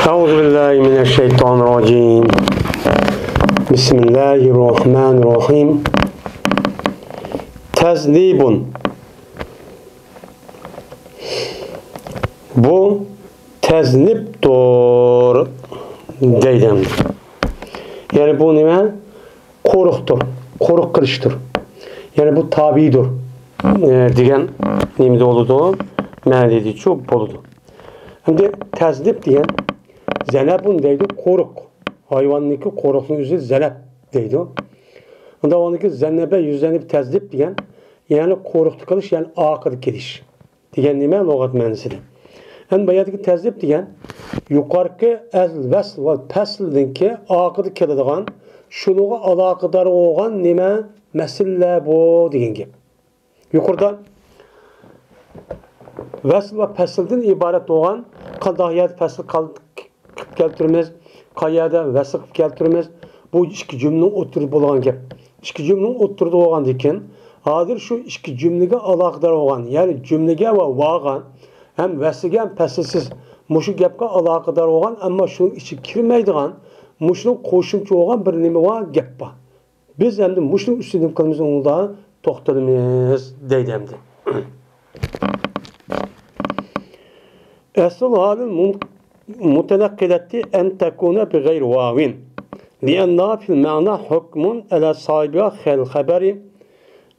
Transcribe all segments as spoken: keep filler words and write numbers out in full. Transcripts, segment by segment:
أعوذ بالله من الشيطان الرجيم. بسم الله الرحمن الرحيم. تذنيب. بۇ تەزنىپتۇر دەيدۇ. يەنى بۇ نېمە؟ قورۇقتۇر، قورۇق قىلىشتۇر. يەنى بۇ تابىدۇر، ئە، دېگەن نېمىدە بولىدۇ؟ مەنىدىچۇ بولىدۇ. ئەمدى تەزنىپ دېگەن زەنەبۇن دەيدۇ، قورۇق. ھايۋاننىڭكى قورۇقنىڭ ئۆزى زەنەب دەيدۇ. ئۇنداق بولغاندىكىن زەنەبە يۈزەنىب تەزنىپ دېگەن، يەنى قورۇقتا قېلىش، يەنى ئارقىدا كېلىش دېگەن نېمە لۇغەت مەنىسىدە؟ ئەمدى بۇ يەردىكى تەزنىپ دېگەن يۇقىرىقى ئەل ۋەسل ۋە پەسلدىنكى ئارقىدا كېلىدىغان، شۇنىڭغا ئالاقىدار بولغان نېمە مەسىلىلەر بۇ دېگەن گەپ. يۇقىرىدا ۋەسل ۋە پەسىلدىن ئىبارەت بولغان، قانداق يەردە پەسىل قال-، قىلىپ كەلتۈرىمىز، قايەردە ۋەسل قىلىپ كەلتۈرىمىز، بۇ ئىككى جۈملىنىڭ ئوتتۇرىدا بولغان گەپ. ئىككى جۈملىنىڭ ئوتتۇرىدا بولغاندىن كېيىن، ھازىر شۇ ئىككى جۈملىگە ئالاقىدار بولغان، يەنى جۈملىگە ۋە ۋاغا ھەم ۋەسلىگە ھەم پەسىلسىز مۇشۇ گەپكە ئالاقىدار بولغان، ئەمما شۇنىڭ ئىچىگە كىرمەيدىغان، مۇشۇنىڭ قوشۇمچە بولغان بىر نېمە بار، گەپ بار. بىز ئەمدى مۇشۇنىڭ ئۈستىدىن قىلىمىز، ئۇنىڭدا توختىلىمىز دەيدۇ ئەمدى. أصل حال المتنقلة أن تكون بغير واو، لأنها في المعنى حكم على صاحبها كالخبر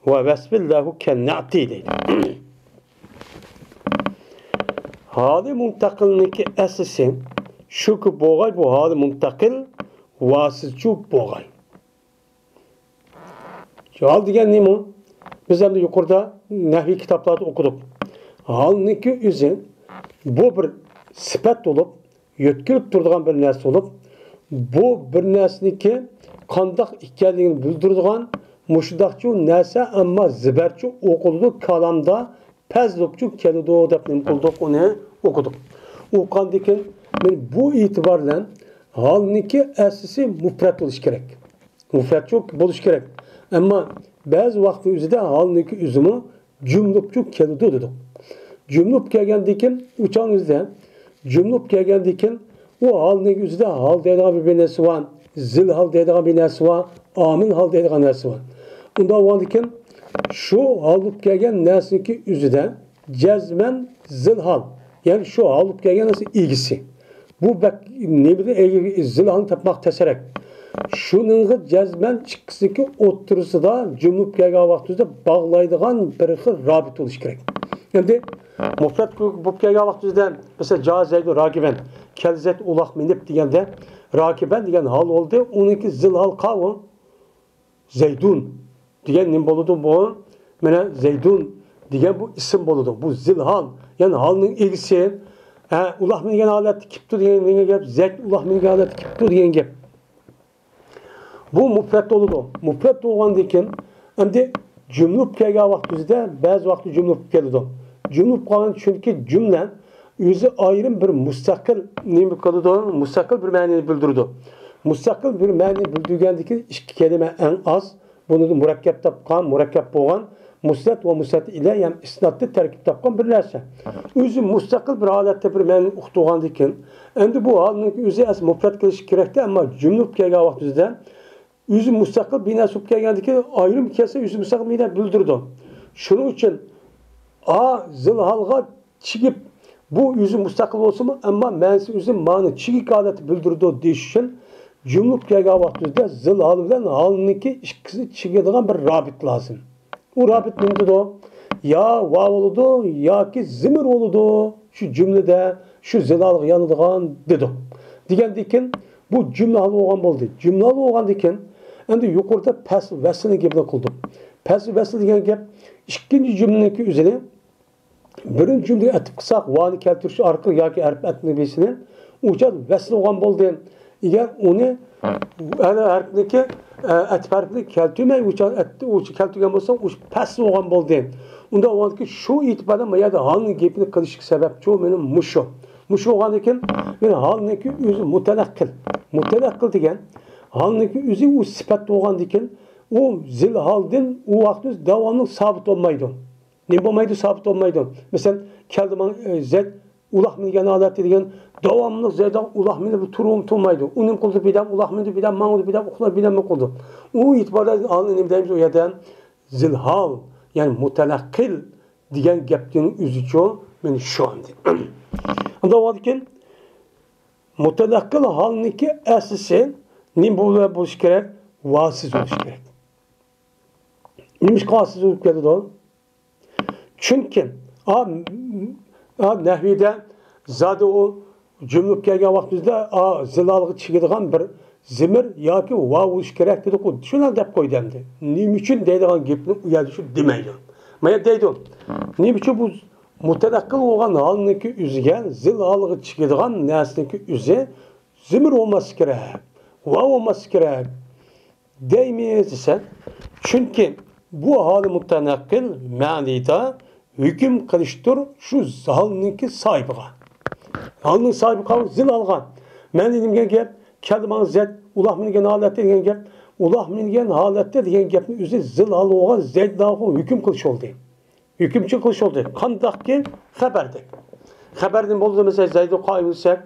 ووصف له كالنعت دەيدۇ. ھالى مۇنتەقىلنىڭكى ئەسلىسى شۇكى بولغاي، بۇ ھالى مۇنتەقىل ۋاسىتىچۇ بولغاي. ھال دېگەن نېمە؟ بىز ئەمدى يۇقىرىدا نەھۋىي كىتابلاردا ئوقۇدۇق. ھالنىڭكى ئۆزى بۇ بىر سۈپەت بولۇپ، يۆتكىلىپ تۇرىدىغان بىر نەرسە بولۇپ، بۇ بىر نەرسىنىڭكى قانداق ئىكەنلىكىنى بىلدۈرىدىغان مۇشۇنداقچۇ نەرسە، ئەمما زىبەرچۇ ئوقۇلىدۇ، كالامدا پەز بولۇپچۇ كېلىدۇ دەپ نېمە قىلدۇق، ئۇنى ئوقۇدۇق. ئوقۇغاندىن كېيىن مانا بۇ ئېتىبار بىلەن ھالنىڭكى ئەسلىسى مۇپرەت بولۇشى كېرەك. مۇپرەتچۇ بولۇشى كېرەك. ئەمما بەزى ۋاقىتنىڭ ئۆزىدە ھالنىڭكى ئۆزىمۇ جۈملە بولۇپچۇ كېلىدۇ دېدۇق. جۈملە بولۇپ كەلگەندىن كېيىن، ئۇ چاغنىڭ ئۆزىدە جۈملە بولۇپ كەلگەندىن كېيىن، ئۇ ھالنىڭ ئۆزىدە ھال دەيدىغان بىر نەرسە بار، زىل ھال دەيدىغان بىر نەرسە بار، ئامىل ھال دەيدىغان نەرسە بار. ئۇنداق بولغاندىن كېيىن، شۇ ھال بولۇپ كەلگەن نەرسىنىڭكى ئۆزىدە جەزمەن زىل ھال، يەنى شۇ ھال بولۇپ كەلگەن نەرسە ئىگىسى. بۇ بەك نېمىدە ئىگە-، زىل ھالنى تاپماق تەسرەك. شۇنىڭغا جەزمەن ئىككىسىنىڭكى ئوتتۇرىسىدا جۈملە بولۇپ كەلگەن ۋاقتىمىزدا باغلايدىغان بىر خىل رابىت بولۇشى كېرەك. ئەمدى مۇپرەت بولۇپ كەلگەن ۋاقتىمىزدا، مەسىلەن، جا زەيدۇن راكىبەن، كەلدى زەيد ئۇلاق مىنىپ دېگەندە، راكىبەن دېگەن ھال بولدى، ئۇنىڭكى زىل ھال قاۋۇ. زەيدۇن دېگەن نېمە بولىدۇ بۇ؟ مانا زەيدۇن دېگەن بۇ ئىسىم بولىدۇ. بۇ زىل ھال، يەنى ھالنىڭ ئىگىسى. ھە، ئۇلاق مىنگەن ھالەتتە كېپتۇ دېگەن، دېگەن گەپ، زەيد ئۇلاق مىنگەن ھالەتتە كېپتۇ دېگەن گەپ. بۇ مۇپرەت بولىدۇ. مۇپرەت بولغاندىن كېيىن، ئەمدى جۈملە بولۇپ كەلگەن ۋاقتىمىزدا بەزى ۋاقىتتا جۈملە بولۇپ كېلىدۇ. جۈملە بولۇپ قالغان، چۈنكى جۈملە ئۆزى ئايرىم بىر مۇستەقىل نېمە قىلىدۇ؟ مۇستەقىل بىر مەنىنى بىلدۈرىدۇ. مۇستەقىل بىر مەنىنى بىلدۈرگەندىن كېيىن ئىككى كەلىمە ئەڭ ئاز، بۇنى مۇرەككەپ تاپقان، مۇرەككەپ بولغان، مۇسنەد ۋە مۇسنەد ئىلەي ھەم ئىسنادتىن تەركىب تاپقان بىر نەرسە. ئۆزى مۇستەقىل بىر ھالەتتە بىر مەنىنى ئۇقتۇرغاندىن كېيىن، ئەمدى بۇ ھالنىڭ ئۆزى ئەسلى مۇپرەت قىلىشى كېرەكتە، ئەمما جۈملە بولۇپ كەلگەن ۋاقتىمىزدا ئۆزى مۇستەقىل بىناسى بولۇپ كەلگەندىن كېيىن ئايرىم كەلسە ئۆزى مۇستەقىل بىنا بىلدۈرىدۇ. شۇنىڭ ئۈچۈن ئا زىل ھالغا چىگىپ، بۇ ئۆزى مۇستەقىل بولسىمۇ، ئەمما مەنىسى ئۆزى مانا چىگىك ھالەتتە بىلدۈرىدۇ دېيىش ئۈچۈن جۈملە بولۇپ كەلگەن ۋاقتىمىزدا زىل ھال بىلەن ھالنىڭكى ئىككىسىنى چىگىدىغان بىر رابىت لازىم. ئۇ رابىت نېمىدۇ؟ يا ۋاۋ بولىدۇ، ياكى زېمىر بولىدۇ. شۇ جۈملىدە شۇ زىل ھالغا يانىدىغان دېدۇق. دېگەندىن كېيىن بۇ جۈملە ھال بولغان بولدى. جۈملە ھال بولغاندىن كېيىن ئەمدى يۇقىرىدا پەسل ۋەسلىنىڭ گېپىنى قىلدۇق. پەسل ۋەسل دېگەن گەپ ئىككىنچى جۈملىنىڭكى ئۆزىنى بىرىنچى جۈملىگە ئەتىپ قىلساق، ۋانى كەلتۈرۈش ئارقىلىق ياكى ھەرپ ئەتنىبىسىنى ئۇچا ۋەسلى بولغان بولدى. ئەگەر ئۇنى، ئەنە ھەرپنىكى، ئە، ئەتىپ ھەرپىنى كەلتۈرمەي، ئۇچا ئەت-، ئۇچا كەلتۈرگەن بولسا، ئۇ پەسلى بولغان بولدى. ئۇنداق بولغاندىكىن شۇ ئېتىباردا ما يەردە ھالنىڭ گېپىنى قىلىشقا سەۋەبچۇ مېنىڭ مۇشۇ. مۇشۇ بولغاندىكىن، مېنىڭ ھالنىڭكى ئۆزى مۇتەنەققىل. مۇتەنەققىل دېگەن ھالنىڭكى ئۆزى ئۇ سۈپەت بولغاندىكىن، ئۇ زىل ھالدىن ئۇ ۋاقىت داۋاملىق سابىت بولمايدۇ. نېمە بولمايدۇ؟ سابىت بولمايدۇ. مەسىلەن، كەلدى ماڭا، ئە، زەيد ئۇلاق مىنگەن ھالەتتە دېگەن داۋاملىق زەيدىغا ئۇلاق مىنىپ تۇرۇۋۇ-، تۇرمايدۇ. ئۇ نېمە قىلىدۇ؟ بىردەم ئۇلاق مىندى، بىردەم ماڭىدۇ، بىردەم ئۇخلاپ، بىردەم نېمە قىلىدۇ. ئۇ ئېتىباردا ئالدىن نېمە دەيمىز ئۇ يەردە؟ زىلھال، يەنى مۇتەنەققىل دېگەن گەپنىڭ ئۆزىچۇ مانا شۇ ئەمدى. ئۇنداق بولغاندىكىن مۇتەنەققىل ھالنىڭكى ئەسلىسى نېمە بولۇش كېرەك؟ ۋاسىز بولۇش كېرەك. نېمىشقا ۋاسىز بولۇپ كېلىدۇ؟ چۈنكى ئا، ئا، نەھۋىدە زادى ئۇ جۈملە بولۇپ كەلگەن ۋاقتىمىزدا ئا، زىلھالغا چىگىدىغان بىر زېمىر ياكى ۋاۋ بولۇشى كېرەك دېدۇققۇ. شۇنداق دەپ قويدى ئەمدى. نېمە ئۈچۈن دەيدىغان گېپىنى ئۇ يەردە شۇ دېمەيدۇ. مانا دەيدۇ. نېمە ئۈچۈن بۇ مۇتەنەققىل بولغان ھالنىڭكى ئۆزىگە زىلھالغا چىگىدىغان نەرسىنىڭكى ئۆزى زېمىر بولماسلىقى كېرەك، ۋاۋ بولماسلىقى كېرەك دەيمىز دېسە، چۈنكى بۇ ھالى مۇتەنەققىل مەنىدە ھۆكۈم قىلىشتۇر شۇ ھالنىڭكى ساھىبىغا. ھالنىڭ ساھىبىغا زىلھالغا. مەنى دېگەن گەپ، كەلدى ماڭا زەيد، ئۇلاق مىنگەن ھالەتتە دېگەن گەپ. ئۇلاق مىنگەن ھالەتتە دېگەن گەپنىڭ ئۆزى زىلھال بولغان زەيدناغا ھۆكۈم قىلىش بولدى. ھۆكۈم چىقىرىش بولدى. قانداقكى خەۋەردەك. خەۋەر نېمە بولدى دېسە، زەيدۇ قائىم دېسەك،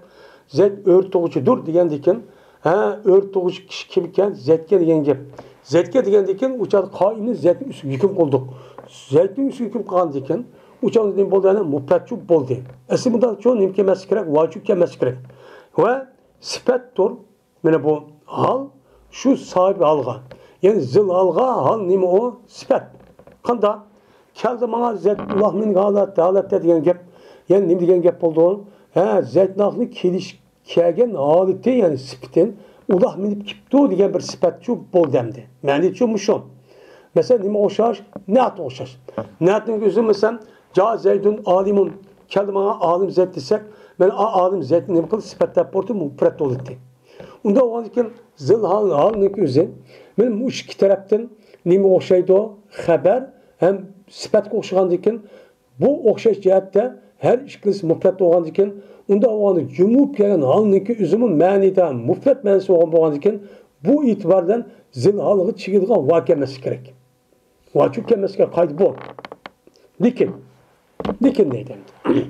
زەيد ئۆرە تۇغۇچىدۇر دېگەندىكىن، ھە، ئۆرە تۇغۇچى كىشى كىمكەن؟ زەيدكەن دېگەن گەپ. زەيدكەن دېگەندىكىن، ئۇ چاغدا قائىمنى زەيدنىڭ ئۈستىگە ھۆكۈم قىلدۇق. زەيدنىڭ ئۈستىگە ھۆكۈم قىلغاندىكىن، ئۇ چاغدا نېمە بولدى؟ يەنە مۇپرەتچۇ بولدى. ئەسلى بۇنداقچۇ نېمە كەلمەسلىكى كېرەك؟ ۋاچۇ كەلمەسلىكى كېرەك. ۋە سۈپەتتۇر. مانا بۇ ھال شۇ ساھىبى ھالغا. يەنى زىلھالغا ھال نېمە ئۇ؟ سۈپەت. قانداق؟ كەلدى ماڭا زەيد ئۇلاق مىنگەن ھالەتتە، ھالەتتە دېگەن گەپ. يەنى نېمە دېگەن گەپ بولدى؟ ھە، زەيدناغنى كېلىش، كەلگەن ھالىتى، يەنى سۈپىتى ئۇلاق مىنىپ كېپتۇ دېگەن بىر سۈپەتچۇ بولدى ئەمدى. مەنىچۇ مۇشۇ. مەسىلەن، نېمە ئوخشاش؟ نەئەتكە ئوخشاش. نەئەتنىڭ ئۆزى مەسىلەن، جا زەيدۇن ئالىمۇن. كەلدى ماڭا ئالىم زەيد دېسەك، مانا ئا-، ئالىم زەيدنى نېمە قىلدى؟ سۈپەتلەپ بولدى، مۇپرەت بولدى. ئۇنداق بولغاندىكىن زىلھال، ھالنىڭكى ئۆزى مانا مۇشۇ ئىككى تەرەپتىن نېمە ئوخشايدۇ؟ خەۋەر ھەم سۈپەتكە ئوخشىغاندىكىن بۇ ئوخشاش جەھەتتە ھەر ئىككىلىسى مۇپرەت بولغاندىكىن، ئۇنداق بولغاندا جۈملە بولۇپ كەلگەن ھالنىڭكى ئۆزىمۇ مەنىدە مۇپرەت مەنىسى بولغان بولغاندىكىن بۇ ئېتىبار بىلەن زىلھالغا چىگىدىغان ۋاۋ كەلمەسلىكى كېرەك. ۋاچۇ كەلمەسكە قايدا بۇ. لېكىن، لېكىن دەيدۇ ئەمدى.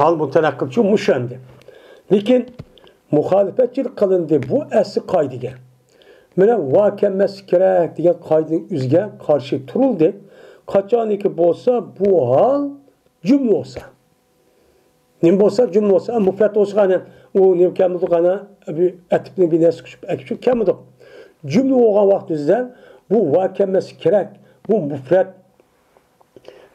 ھال مۇتەنەققىلچۇ مۇشۇ ئەمدى. لېكىن مۇخالىپەتچىلىك قىلىندى بۇ ئەسلى قائىدىگە. مانا ۋاۋ كەلمەسلىكى كېرەك دېگەن قائىدىنىڭ ئۆزىگە قارشى تۇرۇلدى. قاچانكى بولسا بۇ ھال جۈملە بولسا. نېمە بولسا، جۈملە بولسا، مۇپرەت بولسا، ئەنە، ئۇ نېمە كەلمىدۇق، ئەنە، بىر ئەتىپنى بىر نەرسە قوشۇپ ئەكىپ كەلمىدۇق. جۈملە بولغان ۋاقتىمىزدا بۇ ۋاۋ كەلمەسلىكى كېرەك. بۇ مۇپرەت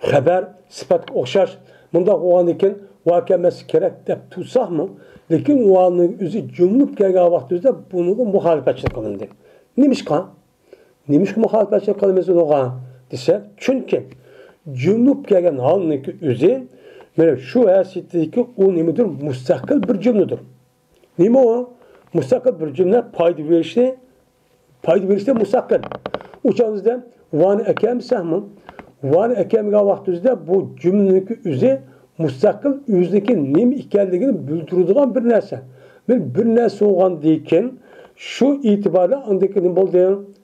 خەۋەر سۈپەتكە ئوخشاش. مۇنداق بولغاندىن كېيىن ۋاۋ كەلمەسلىكى كېرەك دەپ تۇرساقمۇ، لېكىن ۋاۋنىڭ ئۆزى جۈملە بولۇپ كەلگەن ۋاقتىمىزدا بۇنىڭغا مۇخالىپەتچىلىك قىلىندى. نېمىشقا؟ نېمىشقا مۇخالىپەتچىلىك قىلىمىز ئۇنىڭغا دېسە، چۈنكى جۈملە بولۇپ كەلگەن ھالنىڭكى ئۆزى، مانا شۇ ھەيسىيىتىدىكى ئۇ نېمىدۇر؟ مۇستەقىل بىر جۈملىدۇر. نېمە ئۇ؟ مۇستەقىل بىر جۈملە پايدا بېرىشنى، پايدا بېرىشتە مۇستەقىل. ئۇ چاغدا ۋاۋنى ئەكەلمىسەكمۇ، ۋاۋنى ئەكەلمىگەن ۋاقتىمىزدا بۇ جۈملىنىڭكى ئۆزى مۇستەقىل، ئۆزىنىڭكى نېمە ئىكەنلىكىنى بىلدۈرىدىغان بىر نەرسە. بىر، بىر نەرسە بولغاندىن كېيىن، شۇ ئېتىباردا ئاندىن كېيىن نېمە بولدى؟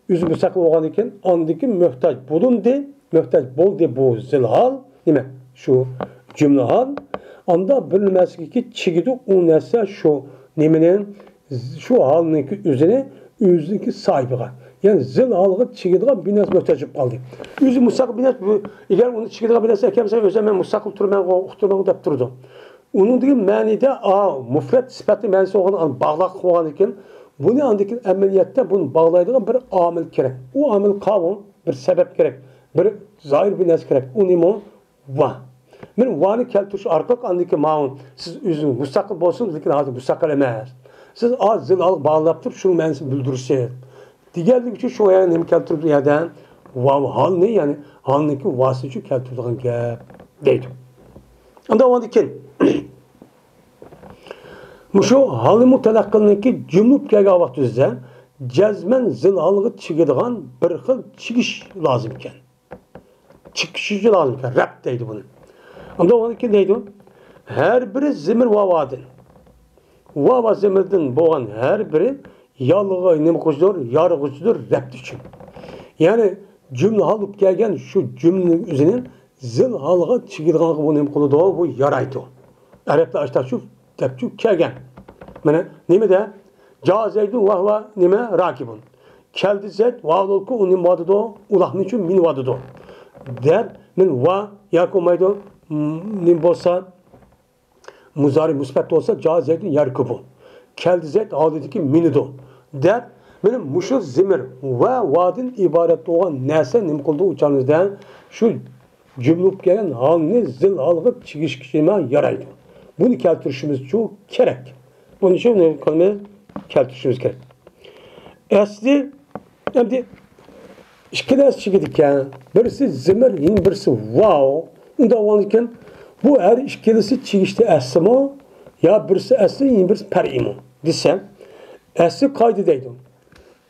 ئۆزى مۇستەقىل بولغاندىن كېيىن، ئاندىن كېيىن مۆھتاج بولۇندى، مۆھتاج بولدى بۇ زىلھال، نېمە؟ شۇ جۈملىھال. ئاندا بىر نېمىسىگە چىگىدۇ، ئۇ نەرسە شۇ نېمىنى، شۇ ھالنىڭكى ئۆزىنى، ئۆزىنىڭكى ساھىبىغا، يەنى زىلھالغا چىگىدىغان بىر نەرسە مۆھتاج بولۇپ قالدى. ئۆزى مۇستەقىل بىر نەرسە، بۇ، ئەگەر ئۇنى چىگىدىغان بىر نەرسە ئەكەلمىسە، ئۆزۈم مەن مۇستەقىل تۇرىمەن، ئۇقتۇرىمەن دەپ تۇرىدۇ. ئۇنىڭدىكى مەنىدە، ئا، مۇپرەت سۈپەتنىڭ مەنىسى بولغان، باغلاق بولغاندىن كېيىن، بۇنى ئاندىن كېيىن ئەمەلىيەتتە بۇنى باغلايدىغان بىر ئامىل كېرەك. ئۇ ئامىل قاۋۇ، بىر سەۋەب كېرەك، بىر زاھىر بىر نەرسە كېرەك. ئۇ نېمە؟ ۋاۋ. مەن ۋاۋنى كەلتۈرۈش ئارقىلىق ئاندىن كېيىن ماۋۇ، سىز ئۆزىڭىز مۇستەقىل بولسىڭىز، لېكىن ھازىر مۇستەقىل ئەمەس. سىز ئاز زىلھالغا باغلاپ تۇرۇپ، شۇنىڭ مەنىسىنى بىلدۈرىسىز. دېگەنلىك ئۈچۈن شۇ يەنە نېمە كەلتۈرۈپ بۇ يەردە؟ ۋاۋ ھالنى، يەنى ھالنىڭكى ۋاسىتىسى ئۈچۈن كەلتۈرىدىغان گەپ دەيدۇ. ئاندىن ئاندىن كېيىن مۇشۇ ھالى مۇتەنەققىلنىڭكى جۈملە بولۇپ كەلگەن ۋاقتىدا جەزمەن زىلھالغا چىگىدىغان بىر خىل چىگىش لازىم ئىكەن. چىگىشى لازىم ئىكەن، رەپ دەيدۇ بۇنى. ئاندىن ئاندىن كېيىن دەيدۇ، ھەر بىرى زېمىر ۋاۋادىن. ۋاۋا زېمىردىن بولغان ھەر بىرى يالغا نېمە قىلغۇچىدۇر؟ يارغۇچىدۇر رەپ ئۈچۈن. يەنى جۈملىھال بولۇپ كەلگەن شۇ جۈملىنىڭ ئۆزىنى زىل ھالغا چىگىدىغانغا بۇ نېمە قىلىدۇ؟ بۇ يارايدۇ. ئەرەبلەر ئاشتاقچۇ دەپچۇ كەلگەن. مانا نېمىدە؟ جا زەيدۇن ۋە ھۇۋا نېمە؟ راكىبۇن. كەلدى زەيد، ۋە ھالىكى ئۇ نېمە بارىدۇ؟ ئۇلاقنىڭ ئىچىدە مىنىۋاتىدۇ. دەپ، مەن ۋە ياكى بولمايدۇ. نېمە بولسا، مۇزارى مۇسبەت بولسا، جا زەيدۇن يەركۇبۇ. كەلدى زەيد ھالىدىكى مىنىدۇ. دەپ، مانا مۇشۇ زىمىر ۋە ۋادىن ئىبارەت بولغان نەرسە نېمە قىلىدۇ ئۇ چاغدا؟ شۇ جۈملە بولۇپ كەلگەن ھالنى زىل ھالغا چىگىشكە يارايدۇ. بۇنى كەلتۈرۈشىمىزچۇ كېرەك. بۇنى شۇ نېمە قىلىمىز؟ كەلتۈرۈشىمىز كېرەك. ئەسلى، ئەمدى ئىككىلەنسە چىگىدىكەن. بىرسى زىمىر، يەنە بىرسى ۋاۋ. ئۇنداق بولغاندىكىن، بۇ ھەر ئىككىلىسى چىگىشتە ئەسلىمۇ؟ يا بىرسى ئەسلى، يەنە بىرسى پەرئىيمۇ؟ دېسە، ئەسلى قايدا دەيدۇ.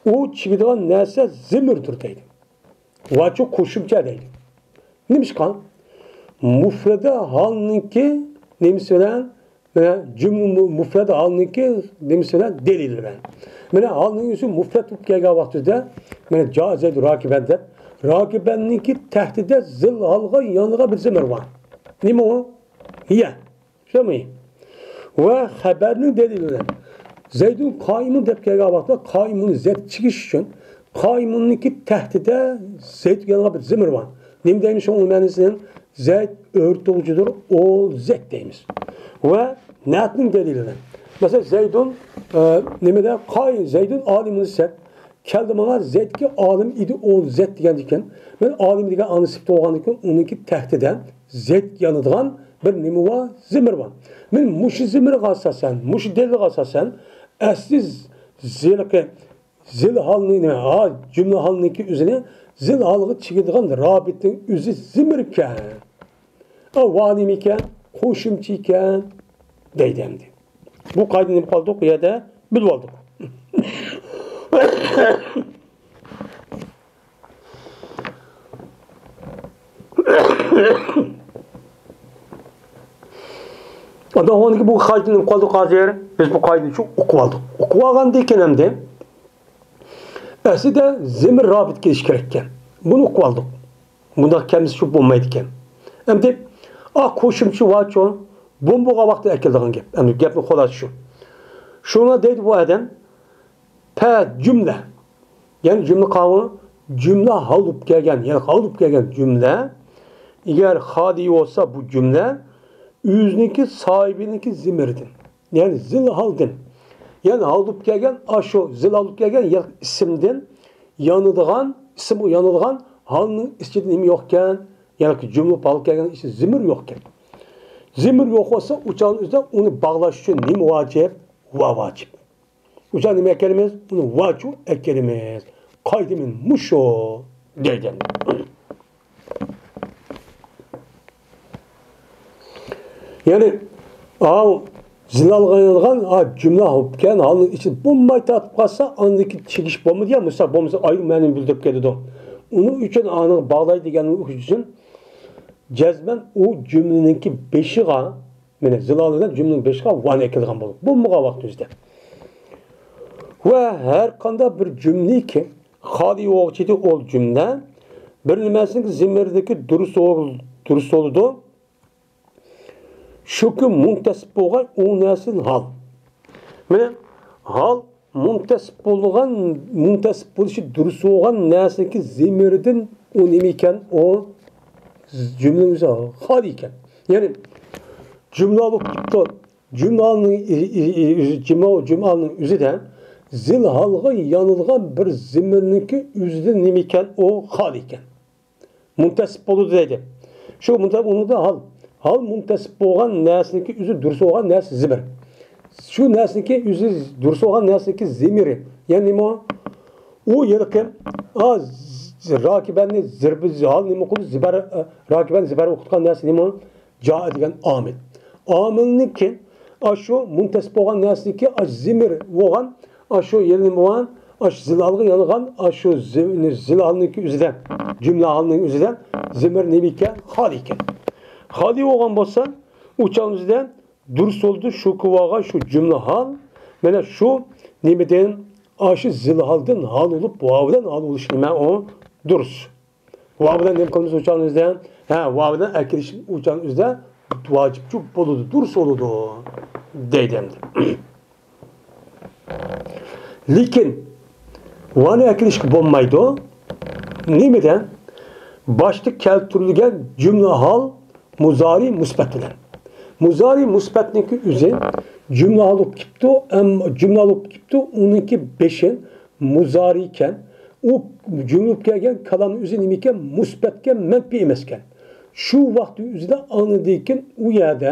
ئۇ چىگىدىغان نەرسە زىمىردۇر دەيدۇ. ۋاچۇ قوشۇمچە دەيدۇ. نېمىشقا؟ مۇفرەدە ھالنىڭكى نېمىسى بىلەن؟ مانا جۈملە مۇ-، مۇفرەدە ھالنىڭكى نېمىسى بىلەن؟ دەلىلى بىلەن. مانا ھالنىڭ ئۆزى مۇفرەد بولۇپ كەلگەن ۋاقتىدا، مانا جا زەيدۇ راكىبەن دەپ، راكىبەننىڭكى تەھتىدە زىل ھالغا يانغان بىر زىمىر بار. نېمە ئۇ؟ ھىيە. شۇمۇ؟ ۋە خەبەرنىڭ دەلىلى بىلەن. زەيدۇن قائىمۇن دەپ كەلگەن ۋاقىتتا قائىمۇننى زەيد چىگىش ئۈچۈن قائىمۇننىڭكى تەھتىدە زەيد يانغان بىر زىمىر بار. نېمە دەيمىز شۇنىڭ مەنىسىنى؟ زەيد ئۆرتىگۈچىدۇر، ئول زەيد دەيمىز. ۋە نەئتنىڭ دەلىلى بىلەن. مەسىلەن، زەيدۇن، ئە، نېمىدە؟ قائىم، زەيدۇن ئالىمۇن زەيد. كەلدى ماڭا، زەيدكى ئالىم ئىدى ئول زەيد دېگەندىكىن، مەن ئالىم دېگەن ئانا سۈپىتى بولغاندىكىن، ئۇنىڭكى تەھتىدە زەيد يانىدىغان بىر نېمە بار؟ زىمىر بار. مەن مۇشۇ زىمىرغا ئاساسەن، مۇشۇ دەلىلگە ئاساسەن، ئەسلى زىلقى، زىل ھالنى نېمە؟ ھا، جۈملە ھالنىڭكى ئۆزىنى زىل ھالغا چىگىدىغان رابىتنىڭ ئۆزى زىمىركەن. ئا، ۋا نېمىكەن؟ قوشۇمچە ئىكەن دەيدۇ ئەمدى. بۇ قايدا نېمە قالدۇق؟ بۇ يەردە بىلىۋالدۇق. ئاداغانكى بۇ قايدا نېمە قالدۇق ھازىر؟ بىز بۇ قايدىنى شۇ ئۇقۇۋالدۇق. ئۇقۇۋالغاندىن كېيىن ئەمدى ئەسلىدە زىمىر رابىت كېلىش كېرەككەن. بۇنى ئۇقۇۋالدۇق. بۇنداق كەلمىسە شۇ بولمايدىكەن. ئەمدى، ئا، قوشۇمچە ۋاچۇ، بومبىغا ۋاقتى ئەكېلىدىغان گەپ. ئەمدى گەپنىڭ خۇلاسىسى شۇ. شۇڭا دەيدۇ بۇ ئادەم، پە جۈملە. يەنى جۈملە قاۋۇ، جۈملە ھال بولۇپ كەلگەن، يەنى ھال بولۇپ كەلگەن جۈملە. ئەگەر خالىي بولسا بۇ جۈملە، ئۆزىنىڭكى، ساھىبىنىڭكى زىمىردىن. يەنى زىل ھالدىن. يەنى ھال بولۇپ كەلگەن، ئاشۇ زىل ھال بولۇپ كەلگەن يا ئىسىمدىن يانىدىغان، ئىسىم يانىدىغان ھالنىڭ ئىچىدە نېمە يوقكەن؟ يەنى جۈملە ھال كەلگەن ئىچىدە زىمىر يوقكەن. زىمىر يوق بولسا، ئۇ چاغنىڭ ئۆزىدە ئۇنى باغلاش ئۈچۈن نېمە ۋاجىپ؟ ۋا ۋاجىپ. ئۇ چاغ نېمە ئەكەلىمىز؟ ئۇنى ۋاچۇ ئەكەلىمىز. قايدىمىن مۇشۇ دەيدۇ. يەنى، ئاۋۇ زىلالغا يانغان، ھا، جۈملە بولۇپكەن، ھالنىڭ ئىچىدە بولماي تارتىپ قالسا، ئاندىكى چىگىش بولمىدى يا، مۇشۇ بولمىسا ئايرىم مەنىنى بىلدۈرۈپ كېتىدۇ. ئۇنىڭ ئۈچۈن ئانىڭ باغلاي دېگەن ئۈچۈن جەزمەن ئۇ جۈملىنىڭكى بېشىغا، مانا زىلال بىلەن جۈملىنىڭ بېشىغا ۋانى ئەكېلىدىغان بولۇپ، بولمىغان ۋاقتىمىزدا. ۋە ھەر قانداق بىر جۈملىكى خالىي بولغۇچىدى ئۇ جۈملە، بىر نېمەسىنىڭ زىمىردىكى دۇرۇس بول-، دۇرۇس بولىدۇ. شۇكى مۇنتەسىب بولغان ئۇ نەرسىدىن ھال. مانا ھال مۇنتەسىب بولغان، مۇنتەسىب بولۇشى دۇرۇس بولغان نەرسىنىڭكى زىمىرىدىن ئۇ نېمە ئىكەن؟ ئۇ جۈملىنىڭ ئۆزى خالىي ئىكەن. يەنى جۈملە بولۇپ كېتىپتۇ. جۈملىنىڭ ئۆزى، جۈملىنىڭ ئۆزىدە زىل ھالغا يانىدىغان بىر زىمىرنىڭكى ئۆزىدىن نېمە ئىكەن؟ ئۇ خالىي ئىكەن. مۇنتەسىب بولىدۇ دەيدۇ. شۇ مۇنتەسىب، ئۇنىڭدا ھال. ھال مۇنتەسىب بولغان نەرسىنىڭكى ئۆزى دۇرۇس بولغان نەرسە زىمىر. شۇ نەرسىنىڭكى ئۆزى دۇرۇس بولغان نەرسىنىڭكى زىمىرى. يەنى نېمە؟ ئۇ ھېلىقى، ئا، ز-، راكىبەننى زىربە، ھال نېمە قىلدى؟ زىبەر، ئە، راكىبەن زىبەر ئوقۇتقان نەرسە نېمە؟ جائە دېگەن ئامىل. ئامىلنىڭكى، ئاشۇ مۇنتەسىب بولغان نەرسىنىڭكى، ئاشۇ زىمىر بولغان، ئاشۇ يەنە نېمە بولغان؟ ئاشۇ زىلالغا يانغان، ئاشۇ زى-، زىلالنىڭكى ئۆزىدە، جۈملە ھالنىڭ ئۆزىدە زىمىر نېمە ئىكەن؟ خالىي ئىكەن. خالىي بولغان بولسا، ئۇ چاغنىڭ ئۆزىدە دۇرۇس بولدى، شۇكى بولغان شۇ جۈملە ھال. مانا شۇ نېمىدىن؟ ئاشۇ زىل ھالدىن ھال بولۇپ، ۋاۋدىن ھال بولۇش نېمە ئۇ؟ دۇرۇس. ۋاۋ بىلەن نېمە قىلىمىز ئۇچانىمىزدا؟ ھە، ۋاۋ بىلەن ئەكىرىش ئۇچانىمىزدا ۋاجىپچۇ بولىدۇ، دۇرۇس بولىدۇ دەيدۇ ئەمدى. لېكىن ۋانى ئەكىرىشكە بولمايدۇ. نېمىدە؟ باشتا كەلتۈرۈلگەن جۈملە ھال مۇزارى مۇسبەت بىلەن. مۇزارى مۇسبەتنىڭكى ئۆزى جۈملە ھال بولۇپ كېلىپتۇ، ئەمما جۈملە ھال بولۇپ كېلىپتۇ، ئۇنىڭكى بېشى مۇزارى ئىكەن. ئۇ جۈملە بولۇپ كەلگەن كالامنىڭ ئۆزى نېمە ئىكەن؟ مۇسبەتكەن، مەنپىي ئەمەسكەن. شۇ ۋاقىت ئۆزىدە ئاندىن كېيىن ئۇ يەردە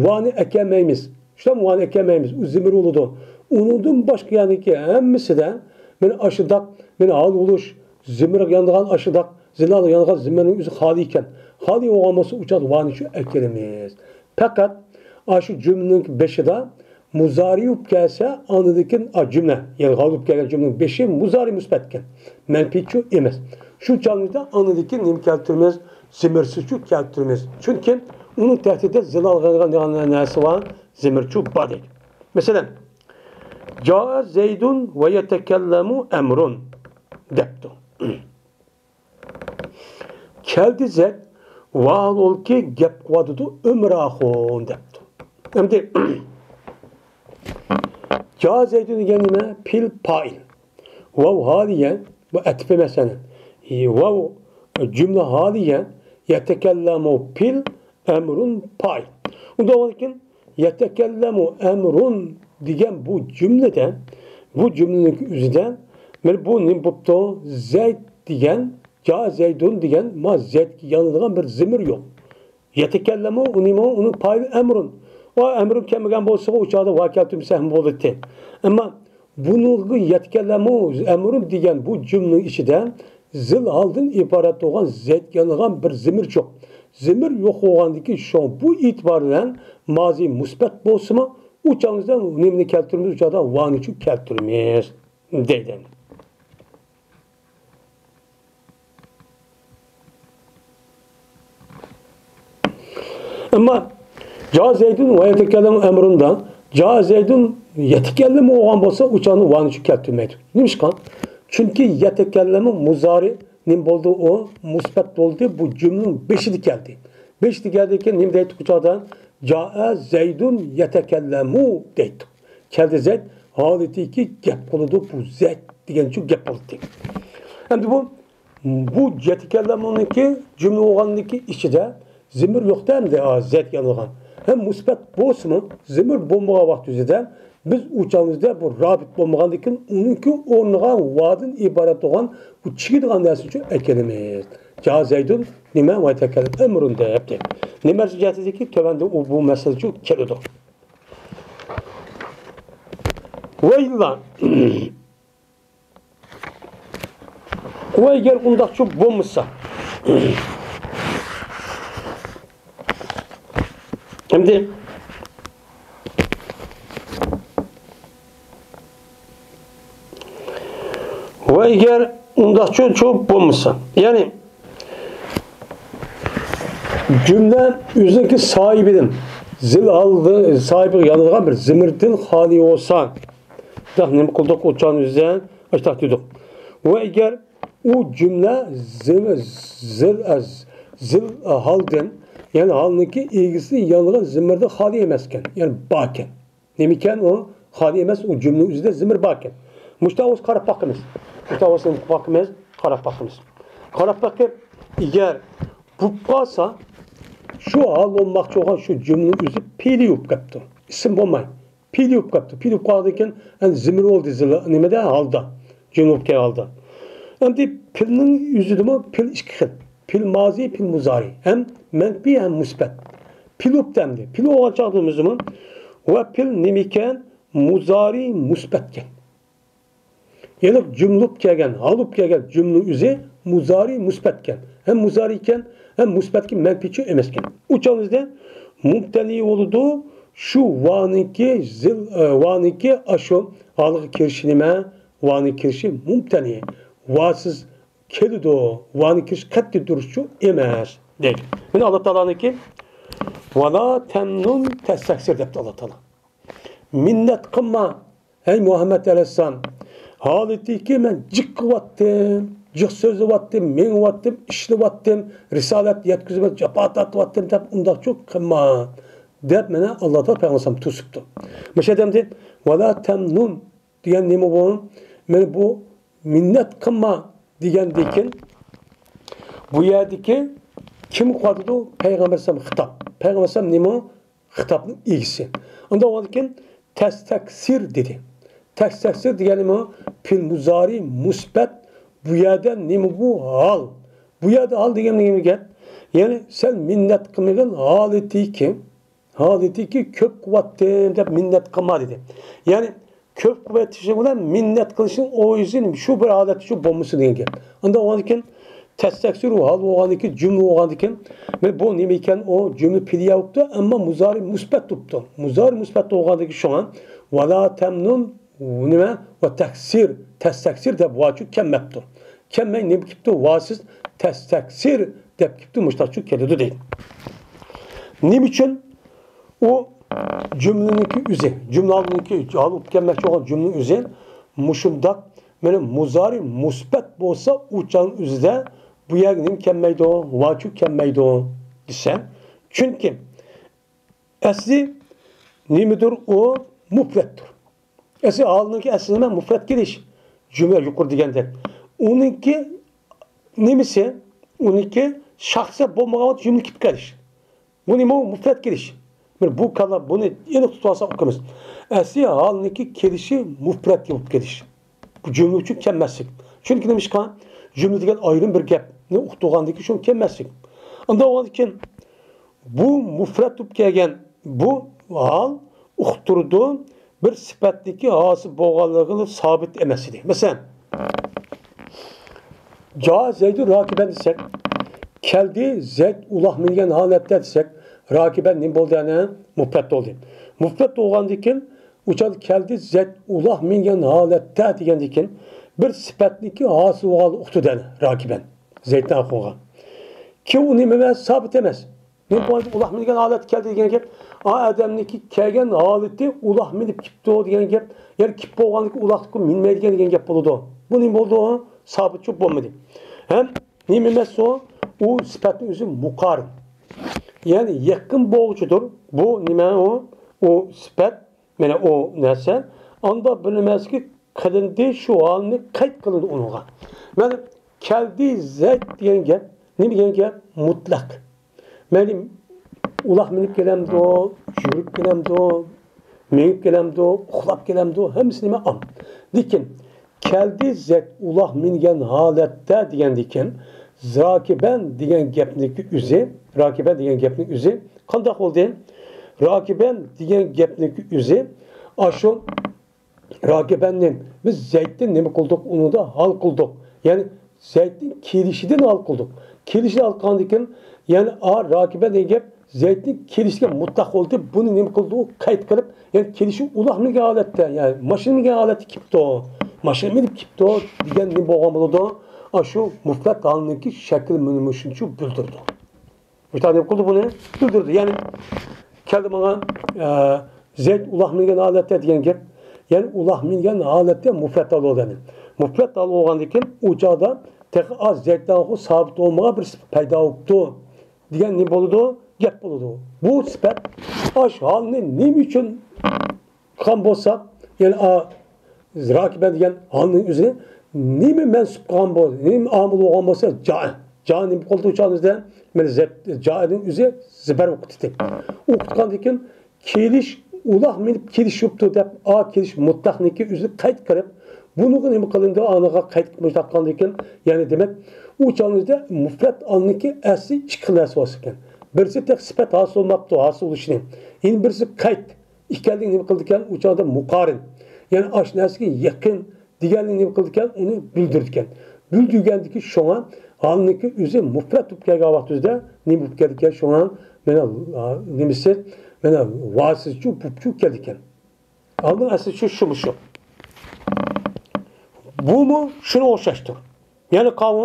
ۋانى ئەكەلمەيمىز. شۇنداق ۋانى ئەكەلمەيمىز. ئۇ زېمىر بولىدۇ. ئۇنىڭدىن باشقا يەرنىڭكى ھەممىسىدە مانا ئاشۇنداق، مانا ھال بولۇش، زېمىرغا يانىدىغان ئاشۇنداق، زىلالغا يانىدىغان زېمىرنىڭ ئۆزى خالىي ئىكەن. خالىي بولغان بولسا ئۇ چاغدا ۋانى شۇ ئەكەلىمىز. پەقەت ئاشۇ جۈملىنىڭ بېشىدا مۇزارى بولۇپ كەلسە، ئاندىن كېيىن، ئا، جۈملە، يەنى ھال بولۇپ كەلگەن جۈملىنىڭ بېشى مۇزارى مۇسبەتكەن. مەنپىيچۇ ئەمەس. شۇ چاغدا ئاندىن كېيىن نېمە كەلتۈرىمىز؟ زېمىرسىزچۇ كەلتۈرىمىز. چۈنكى ئۇنىڭ تەھتىدە زىلالغا يانىدىغان نەرسە بار، زېمىرچۇ بار دەيدۇ. مەسىلەن، جائە زەيدۇن ۋە يەتەكەللەمۇ ئەمرۇن دەپتۇ. كەلدى زەيد، ۋاھالبۇلكى گەپ قىلىۋاتىدۇ ئۆمۈر ئاخۇن دەپتۇ. ئەمدى جائە زەيدۇن دېگەن نېمە؟ پېئىل پائىل. ۋاۋ ھالىيە، بۇ ئەتىپ ئەمەس يەنى. ۋاۋ جۈملە ھالىيە، يەتەكەللەمۇ پېئىل، ئەمرۇن پائىل. ئۇنداق بولغاندىكىن، يەتەكەللەمۇ ئەمرۇن دېگەن بۇ جۈملىدە، بۇ جۈملىنىڭ ئۆزىدە، مانا بۇ نېمە بوپتۇ؟ زەيد دېگەن، جائە زەيدۇن دېگەن، ما زەيدكە يانىدىغان بىر زېمىر يوق. يەتەكەللەمۇ، ئۇ نېمە؟ ئۇنىڭ پائىلى ئەمرۇن. ئۇ ئەمرۇن كەلمىگەن بولسىغۇ، ئۇ چاغدا ۋاۋ كەلتۈرمىسە ھەم بولاتتى. ئەمما بۇنىڭغا يەتەكەللەمۇ ئەمرۇن دېگەن بۇ جۈملىنىڭ ئىچىدە زىل ھالدىن ئىبارەت بولغان زەيدكە يانىدىغان بىر زېمىر يوق. زېمىر يوق بولغاندىكىن شۇڭا بۇ ئېتىبار بىلەن مازى مۇسبەت بولسىمۇ، ئۇ چاغدا نېمىنى كەلتۈرىمىز؟ ئۇ چاغدا ۋانىچۇ كەلتۈرىمىز دەيدۇ. ئەمما جائە زەيدۇن ۋە يەتەكەللەمۇ ئەمرۇندا جائە زەيدۇن يەتەكەللەمۇ بولغان بولسا، ئۇ چاغدا ۋانىچۇ كەلتۈرمەيدۇ. نېمىشقا؟ چۈنكى يەتەكەللەمۇ مۇزارى نېمە بولدى؟ ئۇ مۇسبەت بولدى. بۇ جۈملىنىڭ بېشىدا كەلدى. بېشىدا كەلدىكىن نېمە دەيتتۇق ئۇ چاغدا؟ جائە زەيدۇن يەتەكەللەمۇ دەيتتۇق. كەلدى زەيد ھالىتىكى گەپ قىلىدۇ. بۇ زەيد دېگەنچۇ گەپ قىلدى. ئەمدى بۇ بۇ يەتەكەللەمۇنىڭكى جۈملە بولغاندىكى ئىچىدە زېمىر يوق-تە ئەمدى، ئا، زەيدكە يانىدىغان. ھەم مۇسبەت بولسىمۇ، زېمىر بولمىغان ۋاقىت ئۆزىدە بىز ئۇ چاغىمىزدا بۇ رابىت بولمىغاندىكىن ئۇنىڭكى ئورنىغا ۋادىن ئىبارەت بولغان بۇ چىگىدىغان نەرسىنى ئەكېلىمىز. جائە زەيدۇن نېمە؟ ۋە يەتەكەللەمۇ ئەمرۇن دەپتۇ. نېمە جەھەتتىكى تۆۋەندە ئۇ بۇ مەسىلىچۇ كېلىدۇ. ۋەيلا. ۋە ئەگەر ئۇنداقچۇ بولمىسا، ئەمدى، ۋە ئەگەر ئۇنداقچۇ بولمىسا، يەنى جۈملە ئۆزىنىڭكى ساھىبىدىن، زىل ھالدا ساھىبىگە يانىدىغان بىر زېمىردىن خالىي بولسا، نېمە قىلدۇق؟ ئۇ چاغنىڭ ئۆزىدە ئاشتاق دېدۇق. ۋە ئەگەر ئۇ جۈملە زىل، زىل، زىل ھالدىن، يەنى ھالنىڭكى ئىگىسى يانغان زېمىردىن خالىي ئەمەسكەن، يەنى باركەن. نېمىكەن ئۇ؟ خالىي ئەمەس، ئۇ جۈملە ئۆزىدە زېمىر باركەن. مۇشتاق بولسا قاراپ باقىمىز. مۇشتاق بولسا نېمە قىلىپ باقىمىز؟ قاراپ باقىمىز. قاراپ باقىپ، ئەگەر بولۇپ قالسا، شۇ ھال بولماقچى بولغان شۇ جۈملە ئۆزى پېئىلى بولۇپ قاپتۇ. ئىسىم بولماي. پېئىل بولۇپ قاپتۇ. پېئىل بولۇپ قالغاندىن كېيىن، ئەمدى زېمىر بولدى، زىل-، نېمىدە؟ ھالدا. جۈملە بولۇپ كەلگەن ھالدا. ئەمدى پېئىلنىڭ ئۆزىدىمۇ پېئىل ئىككى خىل. پېئىل مازى، پېئىل مۇزارى. ھەم مەنپىي، ھەم مۇسبەت. پېئىل بوپتۇ ئەمدى. پېئىل بولغان چاغدا ئۆزىمۇ. ۋە پېئىل نېمىكەن؟ مۇزارى مۇسبەتكەن. يەنى جۈملە بولۇپ كەلگەن، ھال بولۇپ كەلگەن جۈملىنىڭ ئۆزى مۇزارى مۇسبەتكەن. ھەم مۇزارىكەن، ھەم مۇسبەتكە مەنپىيچۇ ئەمەسكەن. ئۇ چاغىمىزدا مۇمتەنى بولىدۇ، شۇ ۋانىڭكى زىل، ئە، ۋانىڭكى ئاشۇ ھالغا كىرىشى نېمە؟ ۋانىڭ كىرىشى مۇمتەنى. ۋاسىز كېلىدۇ، ۋانىڭ كىرىشى قەتئىي دۇرۇسچۇ ئەمەس، دەيدۇ. مانا ئاللا تائالانىڭكى، ۋەلا تەمنۇن تەستەكسىر، دەپتۇ ئاللا تائالا. مىننەت قىلما، ئەي مۇھەممەد ئەلەيھىسسالام. ھالىتىكى مەن جىق قىلىۋاتتىم، جىق سۆزلەۋاتتىم، مېڭىۋاتتىم، ئىشلەۋاتتىم، رىسالەت يەتكۈزۈپ جاپا تارتىۋاتتىم دەپ ئۇنداق چوق قىلما، دەپ مانا ئاللا تائالا پەيغەمبەر ئەلەيھىسسالام توسۇپتۇ. مۇشۇ ئادەمدە ۋەلا تەمنۇن دېگەن نېمە بۇ؟ مانا بۇ مىننەت قىلما دېگەندىكىن، بۇ يەردىكى كىم قىلىۋاتىدۇ؟ پەيغەمبەر ئەلەيھىسسالام خىتاب. پەيغەمبەر ئەلەيھىسسالام نېمە؟ خىتابنىڭ ئىگىسى. ئۇنداق بولغاندىكىن تەستەكسىر دېدى. تەستەكسىر دېگەن نېمە؟ پېئىل مۇزارى مۇسبەت، بۇ يەردە نېمە بۇ؟ ھال. بۇ يەردە ھال دېگەن نېمە گەپ؟ يەنى سەن مىننەت قىلمىغىن ھالىتىكى، ھالىتىكى كۆپ قىلىۋاتتىم دەپ مىننەت قىلما دېدى. يەنى كۆپ قىلىۋېتىشىڭ بىلەن مىننەت قىلىشىڭ ئۆزى شۇ بىر ھالەتتە شۇ بولمىسۇن دېگەن گەپ. ئۇنداق بولغاندىكىن تەستەكسىر ھال بولغاندىكىن، جۈملە بولغاندىكىن، مانا بۇ نېمە ئىكەن؟ ئۇ جۈملە پېئلىيە بوپتۇ، ئەمما مۇزارى مۇسبەت بوپتۇ. مۇزارى مۇسبەت بولغاندىكىن شۇڭا ۋەلا تەمنۇن نېمە؟ ۋە تەكسىر، تەستەكسىر دەپ ۋاچۇ كەلمەپتۇ. كەلمەي نېمە كېلىپتۇ؟ ۋاسىز تەستەكسىر دەپ كېلىپتۇ، مۇشتاقچۇ كېلىدۇ دەيدۇ. نېمە ئۈچۈن؟ ئۇ جۈملىنىڭكى ئۆزى، جۈملىنىڭكى ھال بولۇپ كەلمەكچى بولغان جۈملىنىڭ ئۆزى مۇشۇنداق، مانا مۇزارى مۇسبەت بولسا ئۇ چاغنىڭ ئۆزىدە بۇ يەرگە نېمە كەلمەيدۇ؟ ۋاچۇ كەلمەيدۇ دېسەم، چۈنكى ئەسلى نېمىدۇر ئۇ؟ مۇپرەتتۇر. ئەسلى ھالنىڭكى ئەسلى نېمە؟ مۇپرەت كېلىش. جۈملە يۇقىرى دېگەندەك. ئۇنىڭكى نېمىسى؟ ئۇنىڭكى شەخسى بولمىغان ۋاقىت جۈملە كېلىپ كېلىش. بۇ نېمە؟ مۇپرەت كېلىش. مانا بۇ كالا بۇنى ئېنىق تۇتۇۋالساق ئۇقىمىز. ئەسلى ھالنىڭكى كېلىشى مۇپرەت بولۇپ كېلىش. بۇ جۈملە ئۈچۈن كەلمەسلىك. چۈنكى نېمىشقا؟ جۈملە دېگەن ئايرىم بىر گەپنى ئۇقتۇرغاندىن كېيىن شۇ كەلمەسلىك. ئانداق بولغاندىن كېيىن بۇ مۇپرەت بولۇپ كەلگەن بۇ ھال ئۇقتۇرىدۇ، بىر سۈپەتنىڭكى ھاسىل بولغانلىقى سابىت ئەمەس ئىدى. مەسىلەن، جا زەيدۇ راكىبەن دېسەك، كەلدى زەيد ئۇلاغ مىنگەن ھالەتتە دېسەك، راكىبەن نېمە بولدى؟ يەنە مۇپرەت بولدى. مۇپرەت بولغاندىن كېيىن ئۇ چاغدا كەلدى زەيد ئۇلاغ مىنگەن ھالەتتە دېگەندىن كېيىن بىر سۈپەتنىڭكى ھاسىل بولغانلىقى ئۇقتۇرىدۇ يەنە راكىبەن. زەيدنىڭ ئاخىرىغا. كېيىن ئۇ نېمە ئەمەس؟ سابىت ئەمەس. نېمە بولغان؟ ئۇلاغ مىنگەن ھالەتتە كەلدى دېگەن گەپ، ئا ئادەمنىڭكى كەلگەن ھالىتى ئۇلاغ مىنىپ كېپتۇ دېگەن گەپ. يەنى كېلىپ بولغاندىن كېيىن ئۇلاغ مىنمەيدىكەن دېگەن گەپ بولىدۇ. بۇ نېمە بولدى؟ سابىت چۈپ بولمىدى. ھەم نېمە ئەمەس ئۇ؟ ئۇ سۈپەتنىڭ ئۆزى مۇقارىن. يەنى يېقىن بولغۇچىدۇر. بۇ نېمە ئۇ؟ ئۇ سۈپەت، مانا ئۇ نەرسە. ئاندا بىر نېمە ئەمەسكى، قىلىندى، شۇ ھالنى قەيت قىلىندى ئۇنىڭغا. مانا كەلدى زەيد دېگەن گەپ نېمە دېگەن گەپ؟ مۇتلەق. مەيلى ئۇلاغ مىنىپ كېلەمدۇ، يۈگۈرۈپ كېلەمدۇ، مېڭىپ كېلەمدۇ، ئۇخلاپ كېلەمدۇ، ھەممىسى نېمە ئام. لېكىن كەلدى زەيد ئۇلاغ مىنگەن ھالەتتە دېگەندىكىن، راكىبەن دېگەن گەپنىڭكى ئۆزى، راكىبەن دېگەن گەپنىڭ ئۆزى قانداق بولدى؟ راكىبەن دېگەن گەپنىڭكى ئۆزى ئاشۇ راكىبەننى بىز زەيدتىن نېمە قىلدۇق؟ ئۇنىڭدا ھال قىلدۇق. يەنى زەيدتىن كېلىشىدىن ھال قىلدۇق. كېلىشىدىن ھال قىلغاندىن كېيىن، يەنى ئا راكىبەن دېگەن گەپ زەيدتىن كېلىشىگە مۇتلەق بولدى. بۇنى نېمە قىلدى؟ ئۇ قەيت قىلىپ، يەنى كېلىشى ئۇلاغ مىنگەن ھالەتتە، يەنى ماشىنا مىنگەن ھالەتتە كېپتۇ. ماشىنا مىنىپ كېپتۇ دېگەن نېمە بولغان بولىدۇ؟ ئاشۇ مۇپرەت ھالنىڭكى شەكلى مانا مۇشۇنچە بىلدۈرىدۇ. مۇشۇنداق نېمە قىلدى بۇنى؟ بىلدۈردى. يەنى كەلدى ماڭا، ئە، زەيد ئۇلاغ مىنگەن ھالەتتە دېگەن گەپ. يەنى ئۇلاغ مىنگەن ھالەتتە مۇپرەت ھال بولدى. يەنى مۇپرەت ھال بولغاندىن كېيىن ئۇ چاغدا تېخى ئاز زەيدتىن سابىت بولمىغان بىر پەيدا بوپتۇ دېگەن نېمە بولىدۇ؟ گەپ بولىدۇ. بۇ سۈپەت ئاش ھالنى نېمە ئۈچۈن قىلغان بولسا، يەنى ئا، راكىبەن دېگەن ھالنىڭ ئۆزىنى نېمە مەنسۇپ قىلغان بولسا، نېمە ئامىل بولغان بولسا، جا. جا نېمە قىلدى ئۇ چاغدا؟ مانا زەپ-، جانىڭ ئۆزى زەبەر ئوقۇتتى. ئوقۇتقاندىن كېيىن كېلىش، ئۇلاغ مىنىپ كېلىش بوپتۇ دەپ، ئا كېلىش مۇتلەقنىڭكى ئۆزىنى قەيت قىلىپ، بۇنىڭغا نېمە قىلىندى؟ ئانىغا قەيت قىلىپ مۇشۇنداق قىلغاندىن كېيىن، يەنى دېمەك، ئۇ چاغنىڭ ئۆزىدە مۇپرەت ھالنىڭكى ئەسلى ئىككى خىل نەرسە بار ئىكەن. بىرسى تېخى سۈپەت ھاسىل بولماپتۇ، ھاسىل بولۇشىنى. يەنە بىرسى قەيت. ئىككىلىنى نېمە قىلىدىكەن؟ ئۇ چاغدا مۇقارىن. يەنى ئاشۇ نەرسىگە يېقىن دېگەننى نېمە قىلىدىكەن؟ ئۇنى بىلدۈرىدىكەن. بىلدۈرگەندىكى شۇڭا ھالنىڭكى ئۆزى مۇپرەت بولۇپ كەلگەن ۋاقتىمىزدا نېمە بولۇپ كەلدىكەن؟ شۇڭا مانا، نېمىسى، مانا ۋاسىتىچۇ بۇپچۇ كەلدىكەن. ھالنىڭ ئەسلى شۇ، شۇمۇ شۇ. بۇمۇ شۇنىڭغا ئوخشاشتۇر. يەنى قاۋۇ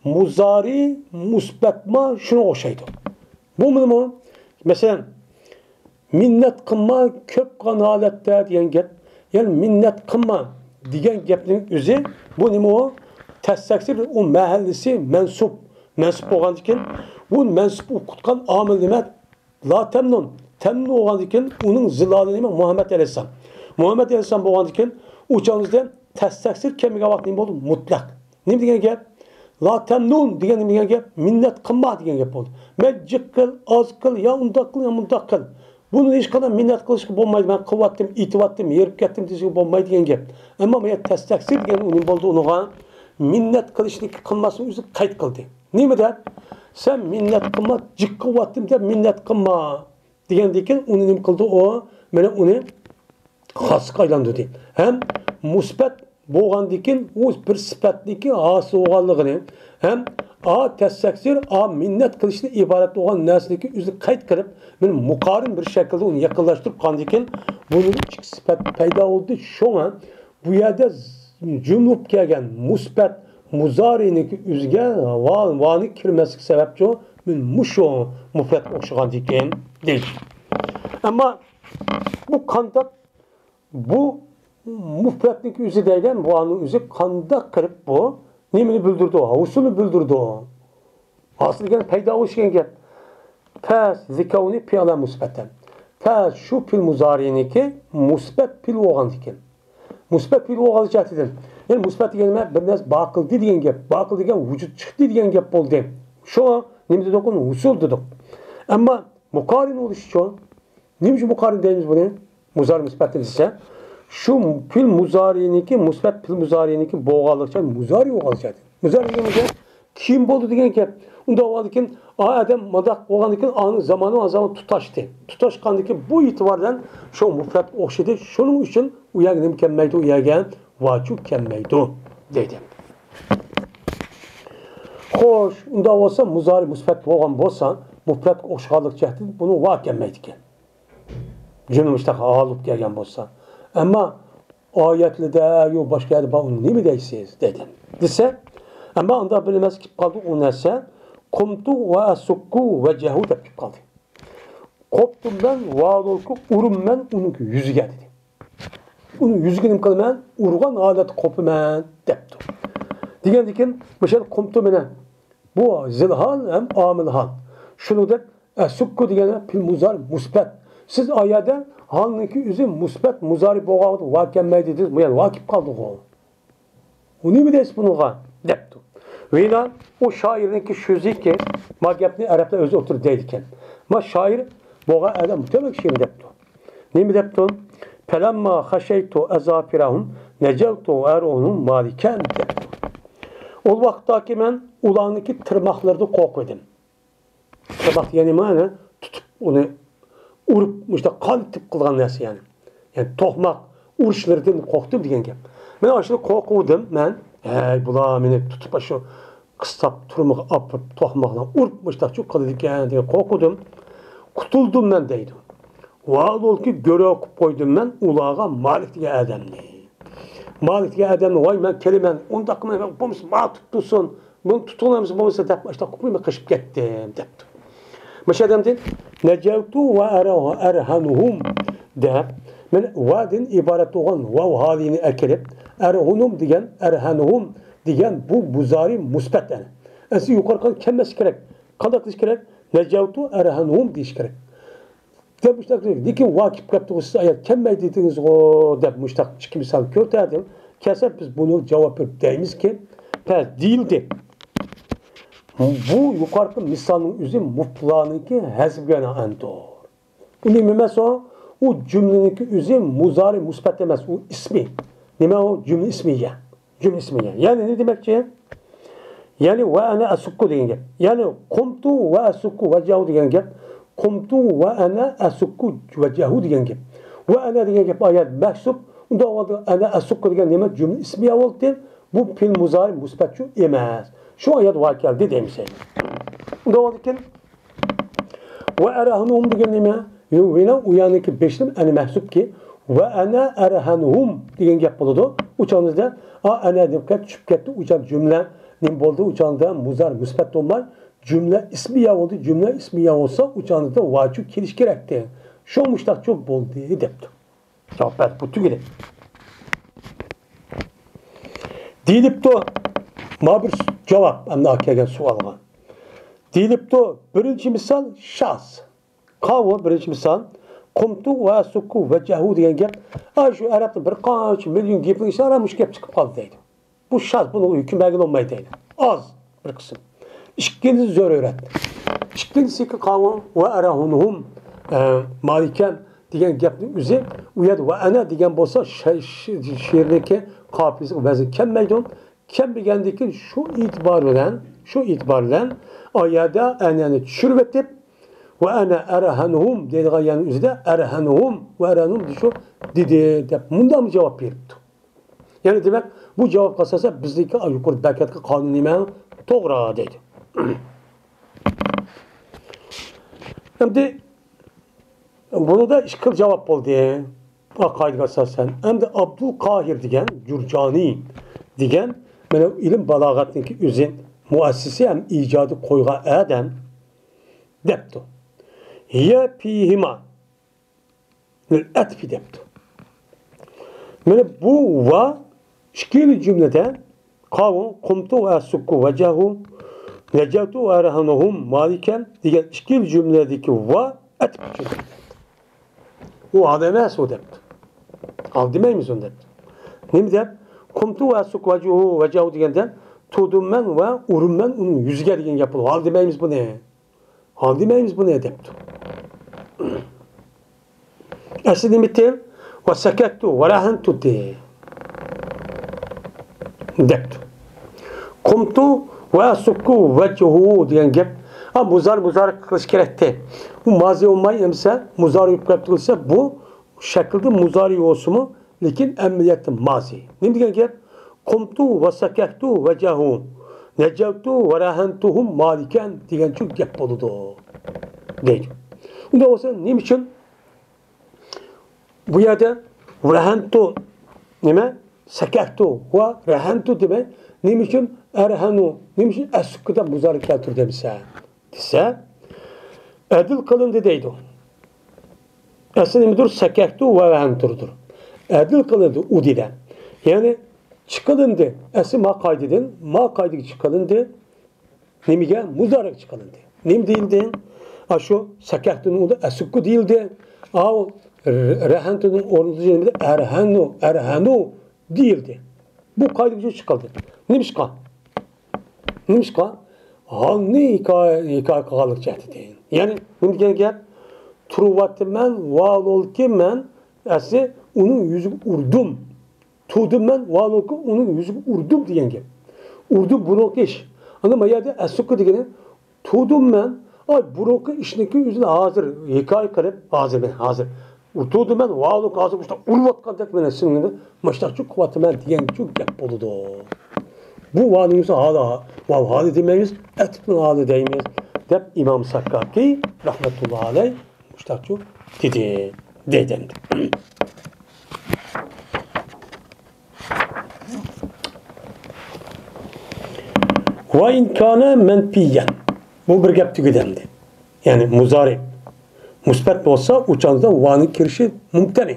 مۇزارى مۇسبەتما شۇنىڭغا ئوخشايدۇ. بۇمۇ، مەسىلەن، مىننەت قىلما كۆپ قىلغان ھالەتتە دېگەن گەپ. يەنى مىننەت قىلما دېگەن گەپنىڭ ئۆزى بۇ نېمە ئۇ؟ تەستەكسىر ئۇ مەھەللىسى مەنسۇپ، مەنسۇپ بولغاندىكىن، بۇ مەنسۇپ ئوقۇتقان ئامىل نېمە؟ لا تەمنۇن. تەمنۇن بولغاندىكىن، ئۇنىڭ زىلالى نېمە؟ مۇھەممەد ئەلەيھىسسالام. مۇھەممەد ئەلەيھىسسالام بولغاندىكىن، ئۇ چاغدا تەستەكسىر كەلمىگەن ۋاقىت نېمە بولدى؟ مۇتلەق. نېمە دېگەن گەپ؟ لا تەمنۇن دېگەن نېمە دېگەن گەپ؟ مىننەت قىلما دېگەن گەپ بولدى. مەن جىق قىل، ئاز قىل، يا ئۇنداق قىل، يا مۇنداق قىل. بۇنى ھېچقانداق مىننەت قىلىشقا بولمايدۇ. مەن قىلىۋەتتىم، ئېتىۋەتتىم، ھېرىپ كەتتىم دېيىشكە بولمايدۇ دېگەن گەپ. ئەمما بۇ يەردە تەستەكسىر دېگەن ئۇ نېمە بولدى ئۇنىڭغا؟ مىننەت قىلىشنى قىلماسلىقنى ئۆزى قەيت قىلدى. نېمە دەپ؟ سەن مىننەت قىلما، جىق قىلىۋەتتىم دەپ مىننەت قىلما دېگەندىن كېيىن ئۇنى نېمە قىلدى ئۇ؟ مانا ئۇنى خاسلىققا ئايلاندۇردى. ھەم مۇسبەت بولغاندىن كېيىن ئۇ بىر سۈپەتنىڭكى ھاسىل بولغانلىقىنى ھەم ئا تەستەكسىر، ئا مىننەت قىلىشتىن ئىبارەت بولغان نەرسىنىڭكى ئۆزىنى قەيت قىلىپ، بىر مۇقارىن بىر شەكىلدە ئۇنى يېقىنلاشتۇرۇپ قالغاندىن كېيىن بۇنىڭ ئىككى سۈپەت پەيدا بولدى. شۇڭا بۇ يەردە جۈملە بولۇپ كەلگەن مۇسبەت مۇزارىنىڭكى ئۆزىگە ۋا، ۋانى كىرمەسلىك سەۋەبچۇ، مەن مۇشۇ مۇپرەتكە ئوخشىغاندىكىن دەيدۇ. ئەمما بۇ قانداق، بۇ مۇپرەتنىڭكى ئۆزى دەيدۇ، بۇ ئانىڭ ئۆزى قانداق قىلىپ بۇ نېمىنى بىلدۈرىدۇ؟ ھوسۇلنى بىلدۈرىدۇ. ھاسىل دېگەن پەيدا بولۇش دېگەن گەپ. پەس زىكاۋنى پىئلە مۇسبەتەن. پەس شۇ پىل مۇزارىنىكى مۇسبەت پىل بولغاندىكىن. مۇسبەت پېئىل بولغانلىقى جەھەتتىن. يەنى مۇسبەت دېگەن نېمە؟ بىر نەرسە بار قىلدى دېگەن گەپ. بار قىلدى دېگەن ۋۇجۇد چىقتى دېگەن گەپ بولدى. شۇ نېمە دېدۇق؟ ئۇنى ھوسۇل دېدۇق. ئەمما مۇقارىن بولۇش ئۈچۈن نېمە ئۈچۈن مۇقارىن دەيمىز بۇنى؟ مۇزارى مۇسبەتنى دېسە، شۇ پېئىل مۇزارىنىڭكى، مۇسبەت پېئىل مۇزارىنىڭكى بولغانلىقى جەھەتتىن، مۇزارى بولغانلىقى جەھەتتىن. مۇزارى دېگەن نېمە؟ كېيىن بولدى دېگەن گەپ. ئۇنداق بولغاندىكىن، ئا ئادەم مۇنداق بولغاندىكىن، ئانىڭ زامانى ۋە زامان تۇتاشتى. تۇتاشقاندىكىن بۇ ئېتىبار بىلەن شۇ مۇپرەتكە ئوخشىدى. شۇنىڭ ئۈچۈن ئۇ يەرگە نېمە كەلمەيدۇ؟ ئۇ يەرگە ۋاچۇ كەلمەيدۇ دەيدۇ. خوش، ئۇنداق بولسا مۇزارى مۇسبەت بولغان بولسا، مۇپرەتكە ئوخشىغانلىق جەھەتتىن بۇنىڭ ۋا كەلمەيدىكەن. جۈملە مۇشتەق ھال بولۇپ كەلگەن بولسا. ئەمما ئايەتلىدە يو باشقا يەردە بار، ئۇنى نېمە دەيسىز دېدى. دېسە، ئەمما ئۇنداق بىر نەرسە كېلىپ قالدى، ئۇ نەرسە قۇمتۇ ۋە ئەسۇككۇ ۋەجەھۇ دەپ كېلىپ قالدى. قوپتۇم مەن، ۋالۇكى ئۇرۇم مەن ئۇنىڭ يۈزىگە دېدى. ئۇنىڭ يۈزىگە نېمە قىلىمەن؟ ئۇرغان ھالەتتە قوپىمەن دەپتۇ. دېگەندىكىن مۇشۇ قۇمتۇ مەن بۇ زىلھال ھەم ئامىلھال. شۇنىڭدەك ئەسۇككۇ دېگەن پېئىل مۇزارى مۇسبەت. سىز ئايەدە ھالنىڭكى ئۆزى مۇسبەت مۇزارى بولغان ۋاقىتتا ۋا كەلمەيدۇ دېدىڭىز، بۇ يەردە ۋا كېلىپ قالدىغۇ. ئۇ نېمە دەيسىز بۇنىڭغا؟ دەپتۇ. ۋىنا، ئۇ شائىرنىڭكى سۆزىكى، ما گەپنى ئەرەبلەر ئۆزى ئوتتۇرىدا دەيدىكەن. ما شائىر بولغان ئادەم مۇتەۋەككىل شېئىرنى دەپتۇ. نېمە دەپتۇ؟ پەلەمما خەشەيتۇ ئەزافىرەھۇم نەجەۋتۇ ئەرئۇنۇم مالىكەن دەپتۇ. ئۇ ۋاقىتتاكى مەن ئۇلارنىڭكى تىرماقلىرىدىن قورقۇۋىدىم. تىرماق دېگەن نېمە؟ يەنى تۇتۇپ، ئۇنى ئۇرۇپ، مۇشۇنداق قانىتىپ قىلغان نەرسە يەنى. يەنى توقماق ئۇرۇشلىرىدىن قورقتۇم دېگەن گەپ. مەن ئاشۇنى قورقۇۋىدىم، مەن، ھەي، بۇلار مېنى تۇتۇپ، ئاشۇ قىستاپ تۈرمىگە ئاپىرىپ، توقماق بىلەن ئۇرۇپ، مۇشۇنداقچۇ قىلىدىكەن دېگەن قورقۇدۇم. قۇتۇلدۇم مەن دەيدۇ. ۋالۇكى گۆرۈ قىلىپ قويدۇم مەن ئۇلارغا مالىك دېگەن ئادەمنى. مالىك دېگەن ئادەمنى، ۋاي، مەن كېلىمەن، ئۇنداق قىلماي، بولمىسا ماڭا تۇتۇلسۇن، بۇنى تۇتۇۋالمىسا بولمىسا دەپ، ئاشۇنداق قىلىپ مەن قېچىپ كەتتىم دەپتۇ. مۇشۇ ئادەمدىن نەجەۋتۇ ۋە ئەرەھۇنۇم دەپ، مەن ۋادىن ئىبارەت بولغان ۋاۋ ھالىنى ئەكىرىپ، ئەرھۇنۇم دېگەن، ئەرھەنۇھۇم دېگەن بۇ مۇزارى مۇسبەت ئەنە. ئەسلى يۇقىرىقىغا كەلمەسلىكى كېرەك. قانداق قىلىش كېرەك؟ نەجەۋتۇ ئەرھەنۇھۇم دېيىش كېرەك. دەپ مۇشۇنداق، لېكىن ۋا كېلىپ قاپتۇ، سىز ئايەت كەلمەيدۇ دېدىڭىزغۇ دەپ مۇشۇنداق ئىككى مىسال كۆرسەتتىم. كەلسە بىز بۇنى جاۋاب بېرىپ دەيمىزكى، پەس دېيىلدى. بۇ يۇقىرىقى مىسالنىڭ ئۆزى مۇپلانىڭكى ھەزپىگە بىنائەندۇر. ئۇ نېمە ئەمەس ئۇ؟ ئۇ جۈملىنىڭكى ئۆزى مۇزارى مۇسبەت ئەمەس، ئۇ ئىسمى. نېمە ئۇ؟ جۈملە ئىسمىگە. جۈملە ئىسمىگە. يەنى نېمە دېمەكچى؟ يەنى ۋە ئەنە ئەسۇككۇ دېگەن گەپ. يەنى قۇمتۇ ۋە ئەسۇككۇ ۋەجەھۇ دېگەن گەپ. قۇمتۇ ۋە ئەنە ئەسۇككۇ ۋەجەھۇ دېگەن گەپ. ۋە ئەنە دېگەن گەپ ئايەت مەھسۇپ. ئۇنداق ۋاقىتتا ئەنە ئەسۇككۇ دېگەن نېمە؟ جۈملە ئىسمىيە بولدى. بۇ پېئىل مۇزارى مۇسبەتچۇ ئەمەس. شۇ ئايەت ۋا كەلدى دەيمىز. ئۇنداق بولدىكىن ۋە ئەرەھنۇھۇم دېگەن نېمە؟ يو، ۋىنا ئۇيانىكى بېشىدىن ئەنە مەھسۇپكى. ۋە ئەنە ئەرەھنۇھۇم دېگەن گەپ بولىدۇ. ئۇ چاغدا ئا ئەنە دېمەي چۈشۈپ كەتتى. ئۇ چاغدا جۈملە نېمە بولدى؟ ئۇ چاغدا مۇزارى مۇسبەت بولماي، جۈملە ئىسمىيە بولدى. جۈملە ئىسمىيە بولسا، ئۇ چاغدا ۋاچۇ كېلىش كېرەكتى. شۇ مۇشتاقچۇ بولدى دەپتۇ. جاۋاب بەردى، بۇ تۈگىدى. دېيىلىپتۇ. مانا بىر جاۋاب ئەمدى كەلگەن سوئالغا. دېيىلىپتۇ، بىرىنچى مىسال شاز. قاۋۇ بىرىنچى مىسال. قۇمتۇ ۋە سۇككۇ ۋەجەھۇ دېگەن گەپ. ئا، شۇ ئەرەبنىڭ بىر قانچە مىليون گېپىنىڭ ئىچىدە مۇشۇ گەپ چىقىپ قالدى دەيدۇ. بۇ شاز، بۇنىڭغا ھۆكۈم بەرگىلى بولمايدۇ دەيدۇ. ئاز بىر قىسىم. ئىككىنچىسى زۆرۈرەت. ئىككىنچىسىكى قاۋۇ ۋە ئەرەھۇنۇھۇم، ئە، مالىكەن دېگەن گەپنىڭ ئۆزى، ئۇ يەردە ۋە ئەنە دېگەن بولسا شە-، شېئىرنىڭكى قاپىيىسىگە ۋەزىن كەلمەيدۇ. كەلمىگەندىكىن شۇ ئېتىبار بىلەن، شۇ ئېتىبار بىلەن ئايەدە ئەنەنى چۈشۈرۈۋېتىپ، ۋە ئەنە ئەرھەنۇھۇم دەيدىغان يەرنىڭ ئۆزىدە ئەرھەنۇھۇم ۋە ئەرھەنۇھۇم دېشۇ دېدى دەپ مۇنداقمۇ جاۋاب بېرىپتۇ. يەنى دېمەك، بۇ جاۋابقا ئاساسەن بىزنىڭكى يۇقىرىدا بەرگەن قانۇن نېمە؟ توغرا دەيدۇ. ئەمدى بۇنىڭدا ئىككى خىل جاۋاب بولدى. بۇ قائىدىگە ئاساسەن. ئەمدى ئابدۇل قاھىر دېگەن، جۇرجانى دېگەن، مانا ئىلىم بالاغەتنىڭكى ئۆزى مۇئەسسىسى ھەم ئىجادى قويغان ئادەم دەپتۇ. ھىيە پىيھىما لىل ئەتفى دەپتۇ. مانا بۇ ۋا ئىككىلا جۈملىدە قاۋۇ، قۇمتۇ ۋە سۇككۇ ۋەجەھۇ، نەجەۋتۇ ۋە رەھەنۇھۇم مالىكەن دېگەن ئىككىلا جۈملىدىكى ۋا ئەتىپ ئۈچۈن. ئۇ ھال ئەمەس ئۇ دەپتۇ. ھال دېمەيمىز ئۇنى دەپتۇ. نېمە دەپ؟ قۇمتۇ ۋە سۇككۇ ۋەجەھۇ، ۋەجەھۇ دېگەندە تۇردۇممەن ۋە ئۇرۇممەن ئۇنىڭ يۈزىگە دېگەن گەپ بولىدۇ. ھال دېمەيمىز بۇنى. ھال دېمەيمىز بۇنى دەپتۇ. ئەسلى نېمىتىن؟ ۋە سەكەتتۇ ۋە رەھەنتۇ دەپتۇ. قۇمتۇ ۋە سۇككۇ ۋەجھۇ دېگەن گەپ. ھا، مۇزارى، مۇزارى قىلىش كېرەكتى. بۇ مازى بولماي ئەمسە مۇزارى بولۇپ قېلىپتۇ دېسە، بۇ شەكىلدە مۇزارى بولسىمۇ، لېكىن ئەمەلىيەتتە مازى. نېمە دېگەن گەپ؟ قۇمتۇ ۋە سەكەكتۇ ۋەجەھۇ، نەجەۋتۇ ۋە رەھەنتۇھۇم مالىكەن دېگەنچۇ گەپ بولىدۇ دەيدۇ. ئۇنداق بولسا نېمە ئۈچۈن بۇ يەردە رەھەنتۇ، نېمە؟ سەكەكتۇ ۋە رەھەنتۇ دېمەي، نېمە ئۈچۈن ئەرھەنۇ، نېمە ئۈچۈن ئەسسۇككۇ دەپ مۇزارى كەلتۈردى دېسە؟ دېسە، ئەدىل قىلىندى دەيدۇ. ئەسلى نېمىدۇر؟ سەكەكتۇ ۋە رەھەنتۇردۇر. ئەدىل قىلىندى ئۇ دېدى. يەنى چىقىلىندى. ئەسلى ما قايدىدىن، ما قايدىگە چىقىلىندى. نېمىگە؟ مۇزارىغا چىقىلىندى. نېمە دېيىلدى؟ ئاشۇ سەكەكتۇنىڭ ئورنىدا ئەسسۇككۇ دېيىلدى. ئاۋۇ رەھەنتۇنىڭ ئورنىدا نېمىدە؟ ئەرھەنۇ، ئەرھەنۇ دېيىلدى. بۇ قايدا بويىچە چىقىلدى. نېمىشقا؟ نېمىشقا؟ ھالنى ھېكايە، ھېكايە قىلغانلىق جەھەتتىن. يەنى نېمە دېگەن گەپ؟ تۇرۇۋاتىمەن، ۋالولكى مەن ئەسلى ئۇنىڭ يۈزىگە ئۇردۇم. تۇردۇم مەن، ۋالولكى ئۇنىڭ يۈزىگە ئۇردۇم دېگەن گەپ. ئۇردۇم بۇرۇنقى ئىش. ئانا ما يەردە ئەسسۇككۇ دېگىنى تۇردۇم مەن، ئاي، بۇرۇنقى ئىشنىڭكى ئۆزىنى ھازىر ھېكايە قىلىپ، ھازىر مەن، ھازىر. تۇردۇم مەن، ۋالولكى ھازىر مۇشۇنداق ئۇرۇۋاتقاندەك مەن سىڭلىمنى مۇشۇنداقچۇ قىلىۋاتىمەن دېگەنچۇ گەپ بولىدۇ. بۇ ۋانىڭ ئۆزى ھالى، ۋاۋ ھالى دېمەيمىز، ئەتىپنىڭ ھالى دەيمىز، دەپ ئىمام ساككاكىي رەھمەتۇللا ئەلەي مۇشۇنداقچۇ دېدى، دەيدۇ ئەمدى. ۋە ئىن كانە مەنپىيەن. بۇ بىر گەپ تۈگىدى ئەمدى. يەنى مۇزارى مۇسبەت بولسا، ئۇ چاغدا ۋانىڭ كىرىشى مۇمتەنە.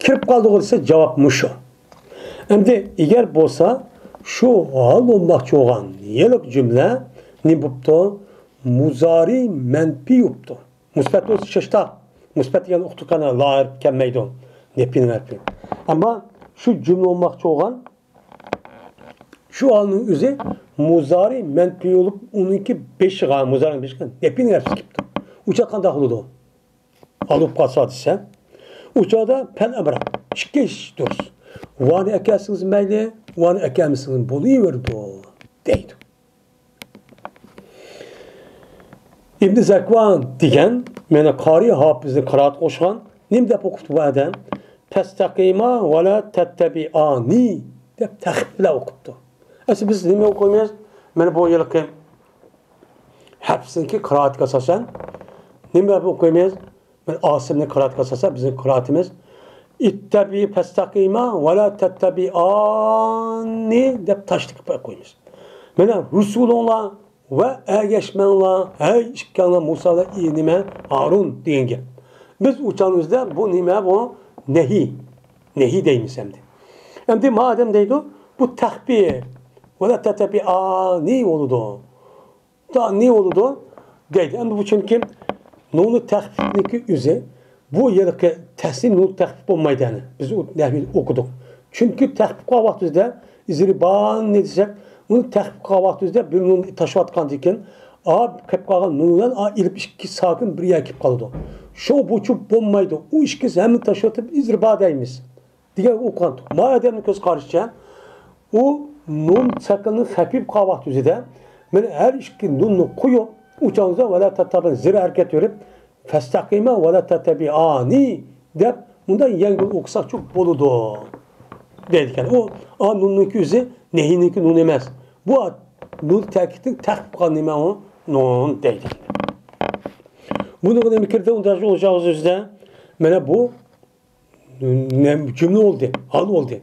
كىرىپ قالدىغۇ دېسە، جاۋاب مۇشۇ. ئەمدى ئەگەر بولسا، شۇ ھال بولماقچى بولغان ھېلىقى جۈملە نېمە بوپتۇ؟ مۇزارى مەنپىي بوپتۇ. مۇسبەت بولسا شاشتا. مۇسبەت دېگەن ئۇقتۇرغان لا ھەرپ كەلمەيدۇ. نەپىنىڭ ھەرپى. ئەمما شۇ جۈملە بولماقچى بولغان شۇ ھالنىڭ ئۆزى مۇزارى مەنپىي بولۇپ، ئۇنىڭكى بېشىغا، مۇزارىنىڭ بېشىغا نەپىنىڭ ھەرپى كېلىپتۇ. ئۇ چاغ قانداق بولىدۇ؟ ھال بولۇپ قالسا دېسە، ئۇ چاغدا پەل ئەمرا ئىككى ئىش دۇرۇس. ۋانى ئەكەلسىڭىز مەيلى، ۋانى ئەكەلمىسىڭىز بولۇۋېرىدۇ، دەيدۇ. ئىبن زەكۋان دېگەن، مانا قارىي ھاپىزنى قىرائەت قوشقان، نېمە دەپ ئوقۇپتۇ بۇ ئادەم؟ پەستەقىما ۋە لا تەتتەبىئانى دەپ تەخپىپ بىلەن ئوقۇپتۇ. ئەسلى بىز نېمە ئوقۇيمىز؟ مانا بۇ ھېلىقى ھەپسنىڭكى قىرائىتىگە ئاساسەن نېمە دەپ ئوقۇيمىز؟ مانا ئاسىمنىڭ قىرائىتىگە ئاساسەن بىزنىڭ قىرائىتىمىز ئىتتەبىئۇ پەستەقىما ۋە لا تەتتەبىئانى دەپ تاشلىق قىلىپ ئوقۇيمىز. مانا رۇسۇلۇڭلار ۋە ئەگەشمەڭلار، ھەي ئىككىڭلار مۇسا ۋە ئى نېمە ھارۇن دېگەن گەپ. بىز ئۇ چاغنىڭ ئۆزىدە بۇ نېمە بۇ؟ نەھى. نەھى دەيمىز ئەمدى. ئەمدى ما ئادەم دەيدۇ، بۇ تەخپىپ، ۋەلا تەتەبىئانى بولىدۇ. دا نى بولىدۇ دەيدۇ. ئەمدى بۇ چۈنكى نۇنى تەخپىپنىڭكى ئۆزى، بۇ يەردىكى تەسنى نۇن تەخپىپ بولمايدۇ، يەنى بىز ئۇ نەھۋىنى ئوقۇدۇق. چۈنكى تەخپىپ قىلغان ۋاقتىمىزدا، ئىزرىبانى دېسەك، ئۇنى تەخپىپ قىلغان ۋاقتىمىزدا بىر نۇن تاشلىۋاتقاندىن كېيىن، ئا، كەپ قالغان نۇن بىلەن ئا ئېلىپ ئىككى ساكىن بىر يەرگە كېلىپ قالىدۇ. شۇ بۇ چۈ بولمايدۇ. ئۇ ئىككىسى ھەممىنى تاشلىۋېتىپ ئىزرىبا دەيمىز. دېگەن ئوقۇغان. ما ئادەمنىڭ كۆز قارىشىچە، ئۇ نۇن ساكىننى خەپىپ قىلغان ۋاقتى ئۆزىدە، مانا ھەر ئىككى نۇننى قويۇپ، ئۇ چاغدا ۋەلا تەتەبىئانى زىر ھەرىكەت بېرىپ، فەستەقىما ۋەلا تەتەبىئانى دەپ، مۇنداق يەڭگىل ئوقۇساقچۇ بولىدۇ دەيدىكەن. ئۇ، ئا، نۇننىڭكى ئۆزى نەھىنىڭكى نۇن ئەمەس. بۇ نۇن تەكىتنىڭ تەخپىپ قىلغان نېمە ئۇ؟ نۇن دەيدىكەن. بۇنىڭغا نېمە كىردى؟ ئۇنداق ئوخشاش ئۆزىدە. مانا بۇ نە-، جۈملە بولدى، ھال بولدى.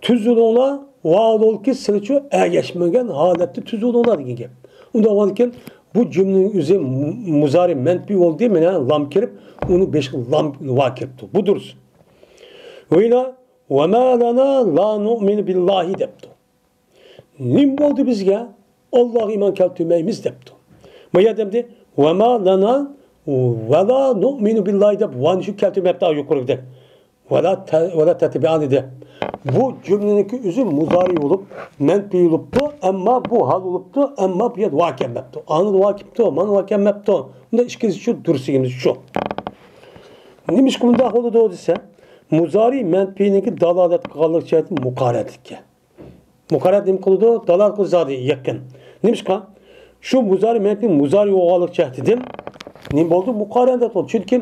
تۈز بولۇڭلار، ۋاھالۇلكى سىلىچۇ ئەگەشمىگەن ھالەتتە تۈز بولۇڭلار دېگەن گەپ. ئۇنداق بولغاندىكىن بۇ جۈملىنىڭ ئۆزى مۇ-، مۇزارى مەنپىي بولدى، مانا لام كىرىپ، ئۇنىڭ بېشىغا لام ۋا كىرىپتۇ. بۇ دۇرۇس. ۋەيلا، ۋەما لەنا لا نۇئمىنۇ بىللاھى دەپتۇ. نېمە بولدى بىزگە؟ ئاللاغا ئىمان كەلتۈرمەيمىز دەپتۇ. ما يەردە دېدى، ۋەما لەنا ۋەلا نۇئمىنۇ بىللاھى دەپ ۋانى شۇ كەلتۈرمەپتۇ يۇقىرىدا. ۋەلا تە-، ۋەلا تەتەبىئانى دەپ. بۇ جۈملىنىڭكى ئۆزى مۇزارى بولۇپ، مەنپىي بولۇپتۇ، ئەمما بۇ ھال بولۇپتۇ، ئەمما بۇ يەردە ۋا كەلمەپتۇ. ئانا ۋا كېلىپتۇ، مانا ۋا كەلمەپتۇ. بۇندا ئىككىلىسى شۇ، دۇرۇسىمىز شۇ. نېمىشقا بۇنداق بولىدۇ دېسە، مۇزارى مەنپىينىڭكى دالالەت قىلغانلىق جەھەتتىن مۇقارەتلىككە. مۇقارەت نېمە قىلىدۇ؟ دالالەت قىلىدۇ زادى يېقىن. نېمىشقا؟ شۇ مۇزارى مەنپىي مۇزارى بولغانلىق جەھىتىدىن نېمە بولدى؟ مۇقارەت بولدى. چۈنكى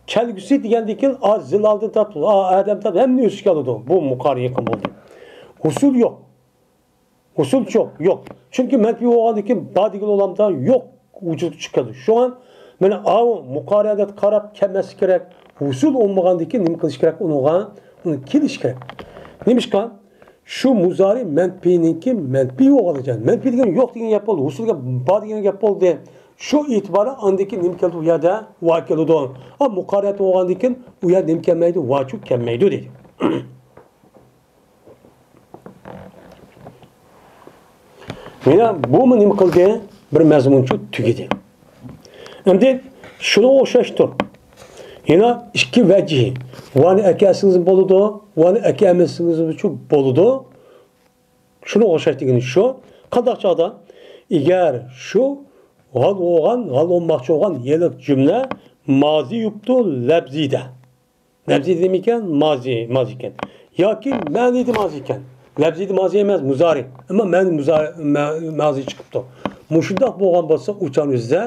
كەلگۈسى دېگەندىن كېيىن ئا زىلالدىن تارتىپ، ئا ئادەم تارتىپ ھەممىنى ئۆز ئىچىگە ئالىدۇ. بۇ مۇقارەت يېقىن بولدى. ھوسۇل يوق. ھوسۇل چوق، يوق. چۈنكى مەنپىي بولغاندىن كېيىن بار دېگىلى بولامدا؟ يوق، ۋۇجۇدقا چىقىدۇ. شۇڭا مانا ئاۋۇ مۇقارەتكە قاراپ كەلمەسلىك كېرەك. ھوسۇل بولمىغاندىن كېيىن نېمە قىلىش كېرەك ئۇنىڭغا؟ ئۇنى كېلىش كېرەك. نېمىشقا؟ شۇ مۇزارى مەنپىينىڭكى مەنپىي بولغانلىقى، مەنپىي دېگەن يوق دېگەن گەپ بولدى، ھوسۇلغا بار دېگەن گەپ بولدى. شۇ ئېتىبارى ئاندىن كېيىن نېمە كەلدى؟ ئۇ يەردە ۋا كېلىدۇ. ئا، مۇقارەت بولغاندىن كېيىن ئۇ يەردە نېمە كەلمەيدۇ؟ ۋاچۇ كەلمەيدۇ دېدى. يەنە بۇمۇ نېمە قىلدى؟ بىر مەزمۇنچۇ تۈگىدى. ئەمدى شۇنىڭغا ئوخشاشتۇر. يەنە ئىككى ۋەجىھ. ۋانى ئەكەلسىڭىز بولىدۇ، ۋانى ئەكەلمىسىڭىزچۇ بولىدۇ. شۇنىڭغا ئوخشاش دېگىنى شۇ. قانداق چاغدا؟ ئەگەر شۇ ھال بولغان، ھال بولماقچى بولغان ھېلىقى جۈملە مازى يوپتۇ لەپزىدە. لەپزىدە نېمە ئىكەن؟ مازى، مازى ئىكەن. ياكى مەنىدە مازى ئىكەن. لەپزىدە مازى ئەمەس، مۇزارى. ئەمما مەنى مۇزا-، مە-، مازى چىقىپتۇ. مۇشۇنداق بولغان بولسا، ئۇچان ئۆزىدە،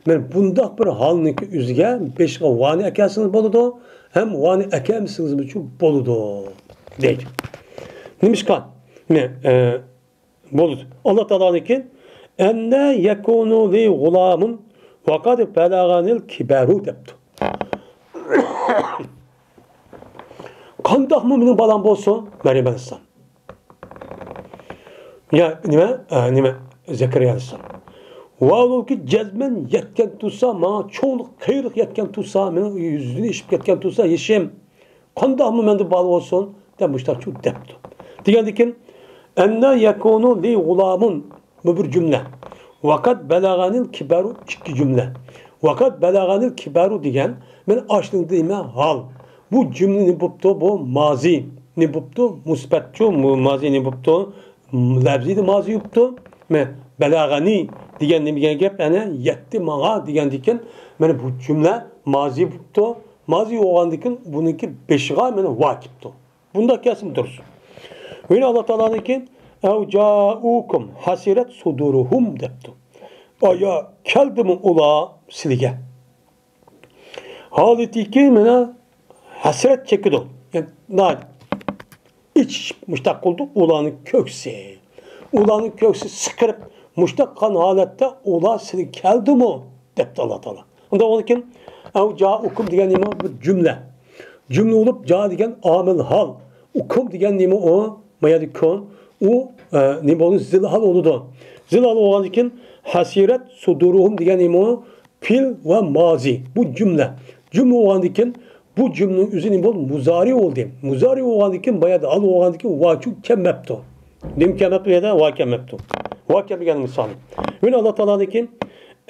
مەن بۇنداق بىر ھالنىڭكى ئۆزىگە بېشىغا ۋانى ئەكەلسىڭىز بولىدۇ، ھەم ۋانى ئەكەلمىسىڭىزمۇچۇ بولىدۇ، دەيدۇ. نېمىشقا؟ مە-، ئە، بولىدۇ. ئاللا تائالانىڭكى، «ئەننە يەكۇنۇ لى غۇلامۇن ۋە قەد بەلەغەنىل كىبەرۇ» دەپتۇ. قانداقمۇ مېنىڭ بالام بولسۇن؟ مەريەم ئەلەيھىسسالام. يا، نېمە؟ ئە، نېمە؟ زەكەرىيا ئەلەيھىسسالام. ۋاھالۇكى جەزمەن يەتكەن تۇرسا، ماڭا چوڭلۇق، قېرىق يەتكەن تۇرسا، مېنىڭ يۈزدىن ئېشىپ كەتكەن تۇرسا يېشىم. قانداقمۇ مەندە بالا بولسۇن دەپ مۇشتاقچۇ دەپتۇ. دېگەندىكىن، «ئەننە يەكۇنۇ لى غۇلامۇن»، بۇ بىر جۈملە. «ۋەقەد بەلەغەنىل كىبەرۇ» ئىككى جۈملە. «ۋەقەد بەلەغەنىل كىبەرۇ» دېگەن، مەن ئاشۇنىڭ دېمە ھال. بۇ جۈملە نېمە بوپتۇ؟ بۇ مازى نېمە بوپتۇ؟ مۇسبەتچۇ، مۇ-، مازى نېمە بوپتۇ؟ لەپزىدە مازى بوپتۇ. مە-، بەلەغەنى دېگەن نېمە دېگەن گەپ؟ ئەنە يەتتى ماڭا دېگەندىكىن، مانا بۇ جۈملە مازى بوپتۇ. مازى بولغاندىكىن بۇنىڭكى بېشىغا مانا ۋا كېپتۇ. بۇنداق كەلسىمۇ دۇرۇس. يەنە ئاللا تائالانىڭكى، «ئەۋ جائۇكۇم ھەسىرەت سۇدۇرۇھۇم» دەپتۇ. ئايا، كەلدىمۇ ئۇلار سىلىگە؟ ھالىتىكى مانا ھەسرەت چېكىدۇ. يەنى ناھايىتى ئىچ مۇشتاق قىلدى ئۇلارنىڭ كۆكسى. ئۇلارنىڭ كۆكسى سىقىرىپ، مۇشتاق قىلغان ھالەتتە ئۇلار سىلىگە كەلدىمۇ؟ دەپتۇ ئاللا تائالا. ئۇنداق بولغاندىكىن، «ئەۋ جائۇكۇم» دېگەن نېمە؟ بىر جۈملە. جۈملە بولۇپ، جا دېگەن ئامىل ھال. ئۇكۇم دېگەن نېمە ئۇ؟ ما يەردە كۇم. ئۇ، ئە، نېمە بولىدۇ؟ زىل ھال بولىدۇ. زىل ھال بولغاندىكىن، ھەسىرەت سۇدۇرۇھۇم دېگەن نېمە ئۇ؟ پېئىل ۋە مازى. بۇ جۈملە. جۈملە بولغاندىكىن، بۇ جۈملىنىڭ ئۆزى نېمە بولدى؟ مۇزارى بولدى. مۇزارى بولغاندىكىن، بايادا ھال بولغاندىكىن، ۋاچۇ كەلمەپتۇ. نېمە كەلمەپتۇ بۇ يەردە؟ ۋاۋ كەلمەپتۇ. ۋاۋ كەلمىگەن مىسالى. يەنە ئاللا تائالادىكى،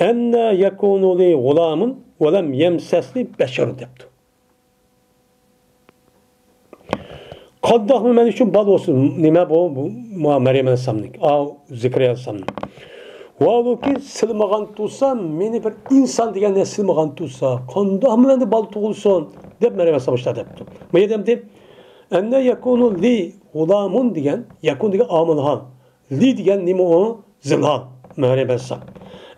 «ئەننە يەكۇنۇ لى غۇلامۇن ۋە لەم يەمسەسنى بەشەرۇن» دەپتۇ. قانداقمۇ مەن ئۈچۈن بالا بولسۇن؟ نېمە بۇ؟ بۇ، مۇ-، مەريەم ئەلەيھىسسالامنىڭ، ئاۋۇ زەكەرىيا ئەلەيھىسسالامنىڭ. ۋاھالۇكى، سىلىمىغان تۇرسا، مېنى بىر ئىنسان دېگەن نەرسە سىلىمىغان تۇرسا، قانداقمۇ مەندە بالا تۇغۇلسۇن؟ دەپ مەريەم ئەلەيھىسسالام مۇشۇنداق دەپتۇ. بۇ يەردە ئەمدى، «ئەننە يەكۇنۇ لى غۇلامۇن» دېگەن، يەكۇن دېگەن ئامىل ھال. لى دېگەن نېمە ئۇ؟ زىلھال. مەريەم ئەلەيھىسسالام.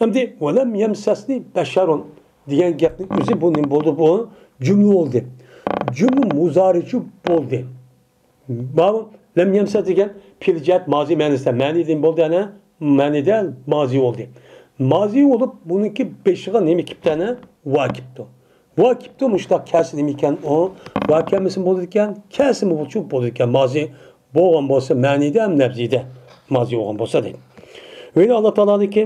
ئەمدى، «ۋە لەم يەمسەسنى بەشەرۇن» دېگەن گەپنىڭ ئۆزى بۇ نېمە بولدى؟ بۇ جۈملە بولدى. جۈملە مۇزارىچۇ بولدى. ماۋۇ لەم يەمسەس دېگەن پېئىل جەھەت مازى مەنىسىدە. مەنىدە نېمە بولدى ئەنە؟ مەنىدە مازى بولدى. مازى بولۇپ، بۇنىڭكى بېشىغا نېمە كېپتۇ ئەنە؟ ۋاۋ كېپتۇ. ۋاۋ كېپتۇ، مۇشۇنداق كەلسە نېمە ئىكەن ئۇ؟ ۋاۋ كەلمىسىمۇ بولىدىكەن، كەلسىمۇ بولىدىكەن. مازى بولغان بولسا مەنىدە ھەم لەپزىدە مازى بولغان بولسا دەيدۇ. ۋە يەنە ئاللا تائالادىكى،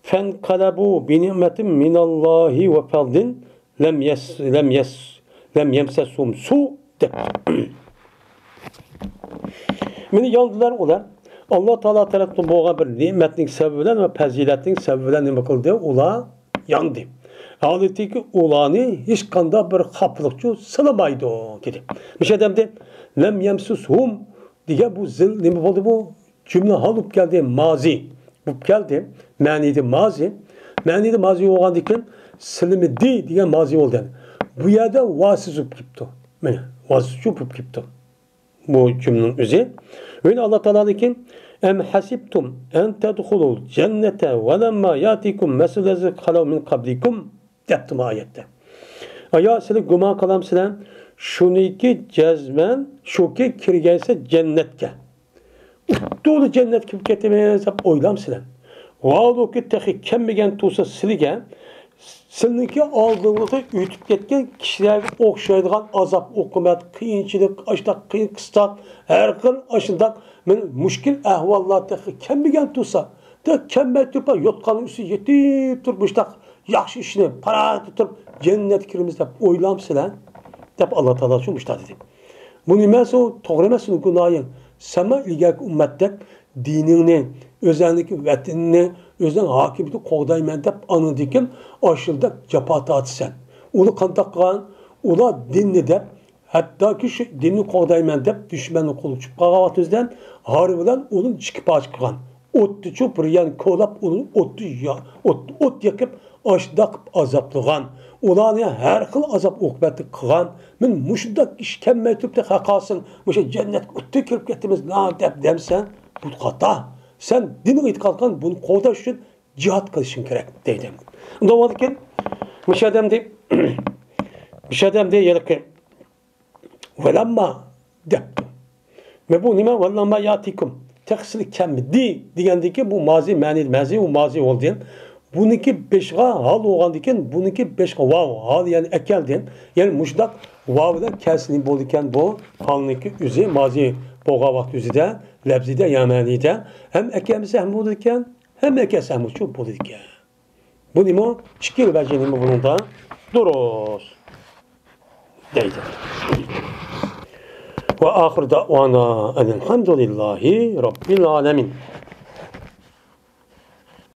«فەنقەلەبۇ بىنىئمەتىن مىنەللاھى ۋە فەزلىن لەم يەس-، لەم يەس-، لەم يەمسەسھۇم سۇ» دەپتۇ. مېنى ياندىلار ئۇلار. ئاللا تائالا تەرەپتىن بولغان بىر نېمەتنىڭ سەۋەبى بىلەن ۋە پەزىلەتنىڭ سەۋەبى بىلەن نېمە قىلدى؟ ئۇلار ياندى. ھالىتىكى ئۇلارنى ھېچقانداق بىر خاپىلىقچۇ سىلىمايدۇ، دېدى. مۇشۇ يەردە ئەمدى لەم يەمسەسھۇم دېگەن بۇ زىل نېمە بولدى بۇ؟ جۈملە ھال بولۇپ كەلدى، مازى بولۇپ كەلدى. مەنىدە مازى. مەنىدە مازى بولغاندىن كېيىن سىلىمىدى دېگەن مازى بولدى. بۇ يەردە ۋاسىز بولۇپ كېپتۇ. مانا، ۋاسىزچۇ بولۇپ كېپتۇ. بۇ جۈملىنىڭ ئۆزى. ۋە يەنە ئاللا تائالادىكى، «ئەم ھەسىبتۇم ئەن تەدخۇلۇل جەننەتە ۋە لەمما يەتىكۇم مەسەلۇللەزىنە خەلەۋ مىن قەبلىكۇم» دەپتۇ مۇ ئايەتتە. ئايا، سىلەر گۇمان قىلامسىلەر، شۇنىكى جەزمەن، شۇكى كىرگەنسە جەننەتكە. ئۇددىلا جەننەتكە كىرىپ كېتىمىز دەپ ئويلامسىلەر؟ ۋاھالۇكى، تېخى كەلمىگەن تۇرسا سىلىگە، سىلىنىڭكى ئالدىڭلىقتا ئۆتۈپ كەتكەن كىشىلەرگە ئوخشايدىغان ئازاب، ئوقۇبەت، قىيىنچىلىق، ئاشۇنداق قىيىن قىستاق، ھەر خىل ئاشۇنداق مۇشكىل ئەھۋاللار تېخى كەلمىگەن تۇرسا، تېخى كەلمەي تۇرۇپ، يوتقاننىڭ ئۈستىگە يېتىپ تۇرۇپ، مۇشۇنداق ياخشى ئىشنى پاراڭ تۇتۇپ جەننەتكە كىرىمىز دەپ ئويلامسىلەر؟ دەپ ئاللا تائالا شۇ مۇشۇنداق دېدى. بۇ نېمە؟ سۇ توغرا ئەمەس، سېنىڭ گۇناھىڭ. سەنمۇ ئىلگەركى ئۈممەتتەك دىنىڭنى، ئۆزەڭنىڭكى ۋەتىنىنى، ئۆزۈڭ ھاكىمىيىتىنى قوغدايمەن دەپ ئانىڭدىن كېيىن ئاشۇنداق جاپا تارتىسەن. ئۇلار قانداق قىلغان؟ ئۇلار دىننى دەپ، ھەتتاكى شۇ دىننى قوغدايمەن دەپ دۈشمەننى قولغا چۈشۈپ قالغان ۋاقتىمىزدىن ھارۋا بىلەن ئۇنى ئىككى پارچە قىلغان. ئوتتىچۇ بىر يەرنى كولاپ، ئۇنى ئوتتا يا-، ئوت، ئوت يېقىپ، ئاشۇنداق قىلىپ ئازابلىغان. ئۇلارنى ھەر خىل ئازاب ئوقۇبەتلىك قىلغان. مەن مۇشۇنداق ئىش كەلمەي تۇرۇپ تېخى قالسۇن، مۇشۇ جەننەتكە ئۇتتۇرۇپ كىرىپ كەتتىمىز لا دەپ دەمسەن، بۇ خاتا. سەن دىنغا ئېتىقاد قىلغان، بۇنى قوغداش ئۈچۈن جىھاد قىلىشىڭ كېرەك دەيدۇ. ئۇنداق بولغاندىكىن مۇشۇ ئادەمدى، مۇشۇ ئادەمدى ھېلىقى ۋەلەمما دەپتۇ. ۋە بۇ نېمە؟ ۋەلەمما ياتىكۇم. تېخى سىلى كەلمىدى دېگەندىكى بۇ مازى مەنىدە، مەزى، ئۇ مازى بولدى. بۇنىڭكى بېشىغا ھال بولغاندىكىن، بۇنىڭكى بېشىغا ۋاۋ، ھال يەنى ئەكەلدى. يەنى مۇشۇنداق ۋاۋ بىلەن كەلسە نېمە بولىدىكەن بۇ؟ ھالنىڭكى ئۆزى مازى بولغان ۋاقىت ئۆزىدە، لەپزىدە يا مەنىدە ھەم ئەكەلمىسە ھەم بولىدىكەن، ھەم ئەكەلسە ھەم شۇ بولىدىكەن. بۇ نېمە؟ ئىككىلا ۋەجىھ نېمە بۇنىڭدا؟ دۇرۇس. دەيدۇ. ۋە ئاخىر دەئۋانا ئەنىلھەمدۇلىللاھى رەببىل ئالەمىن.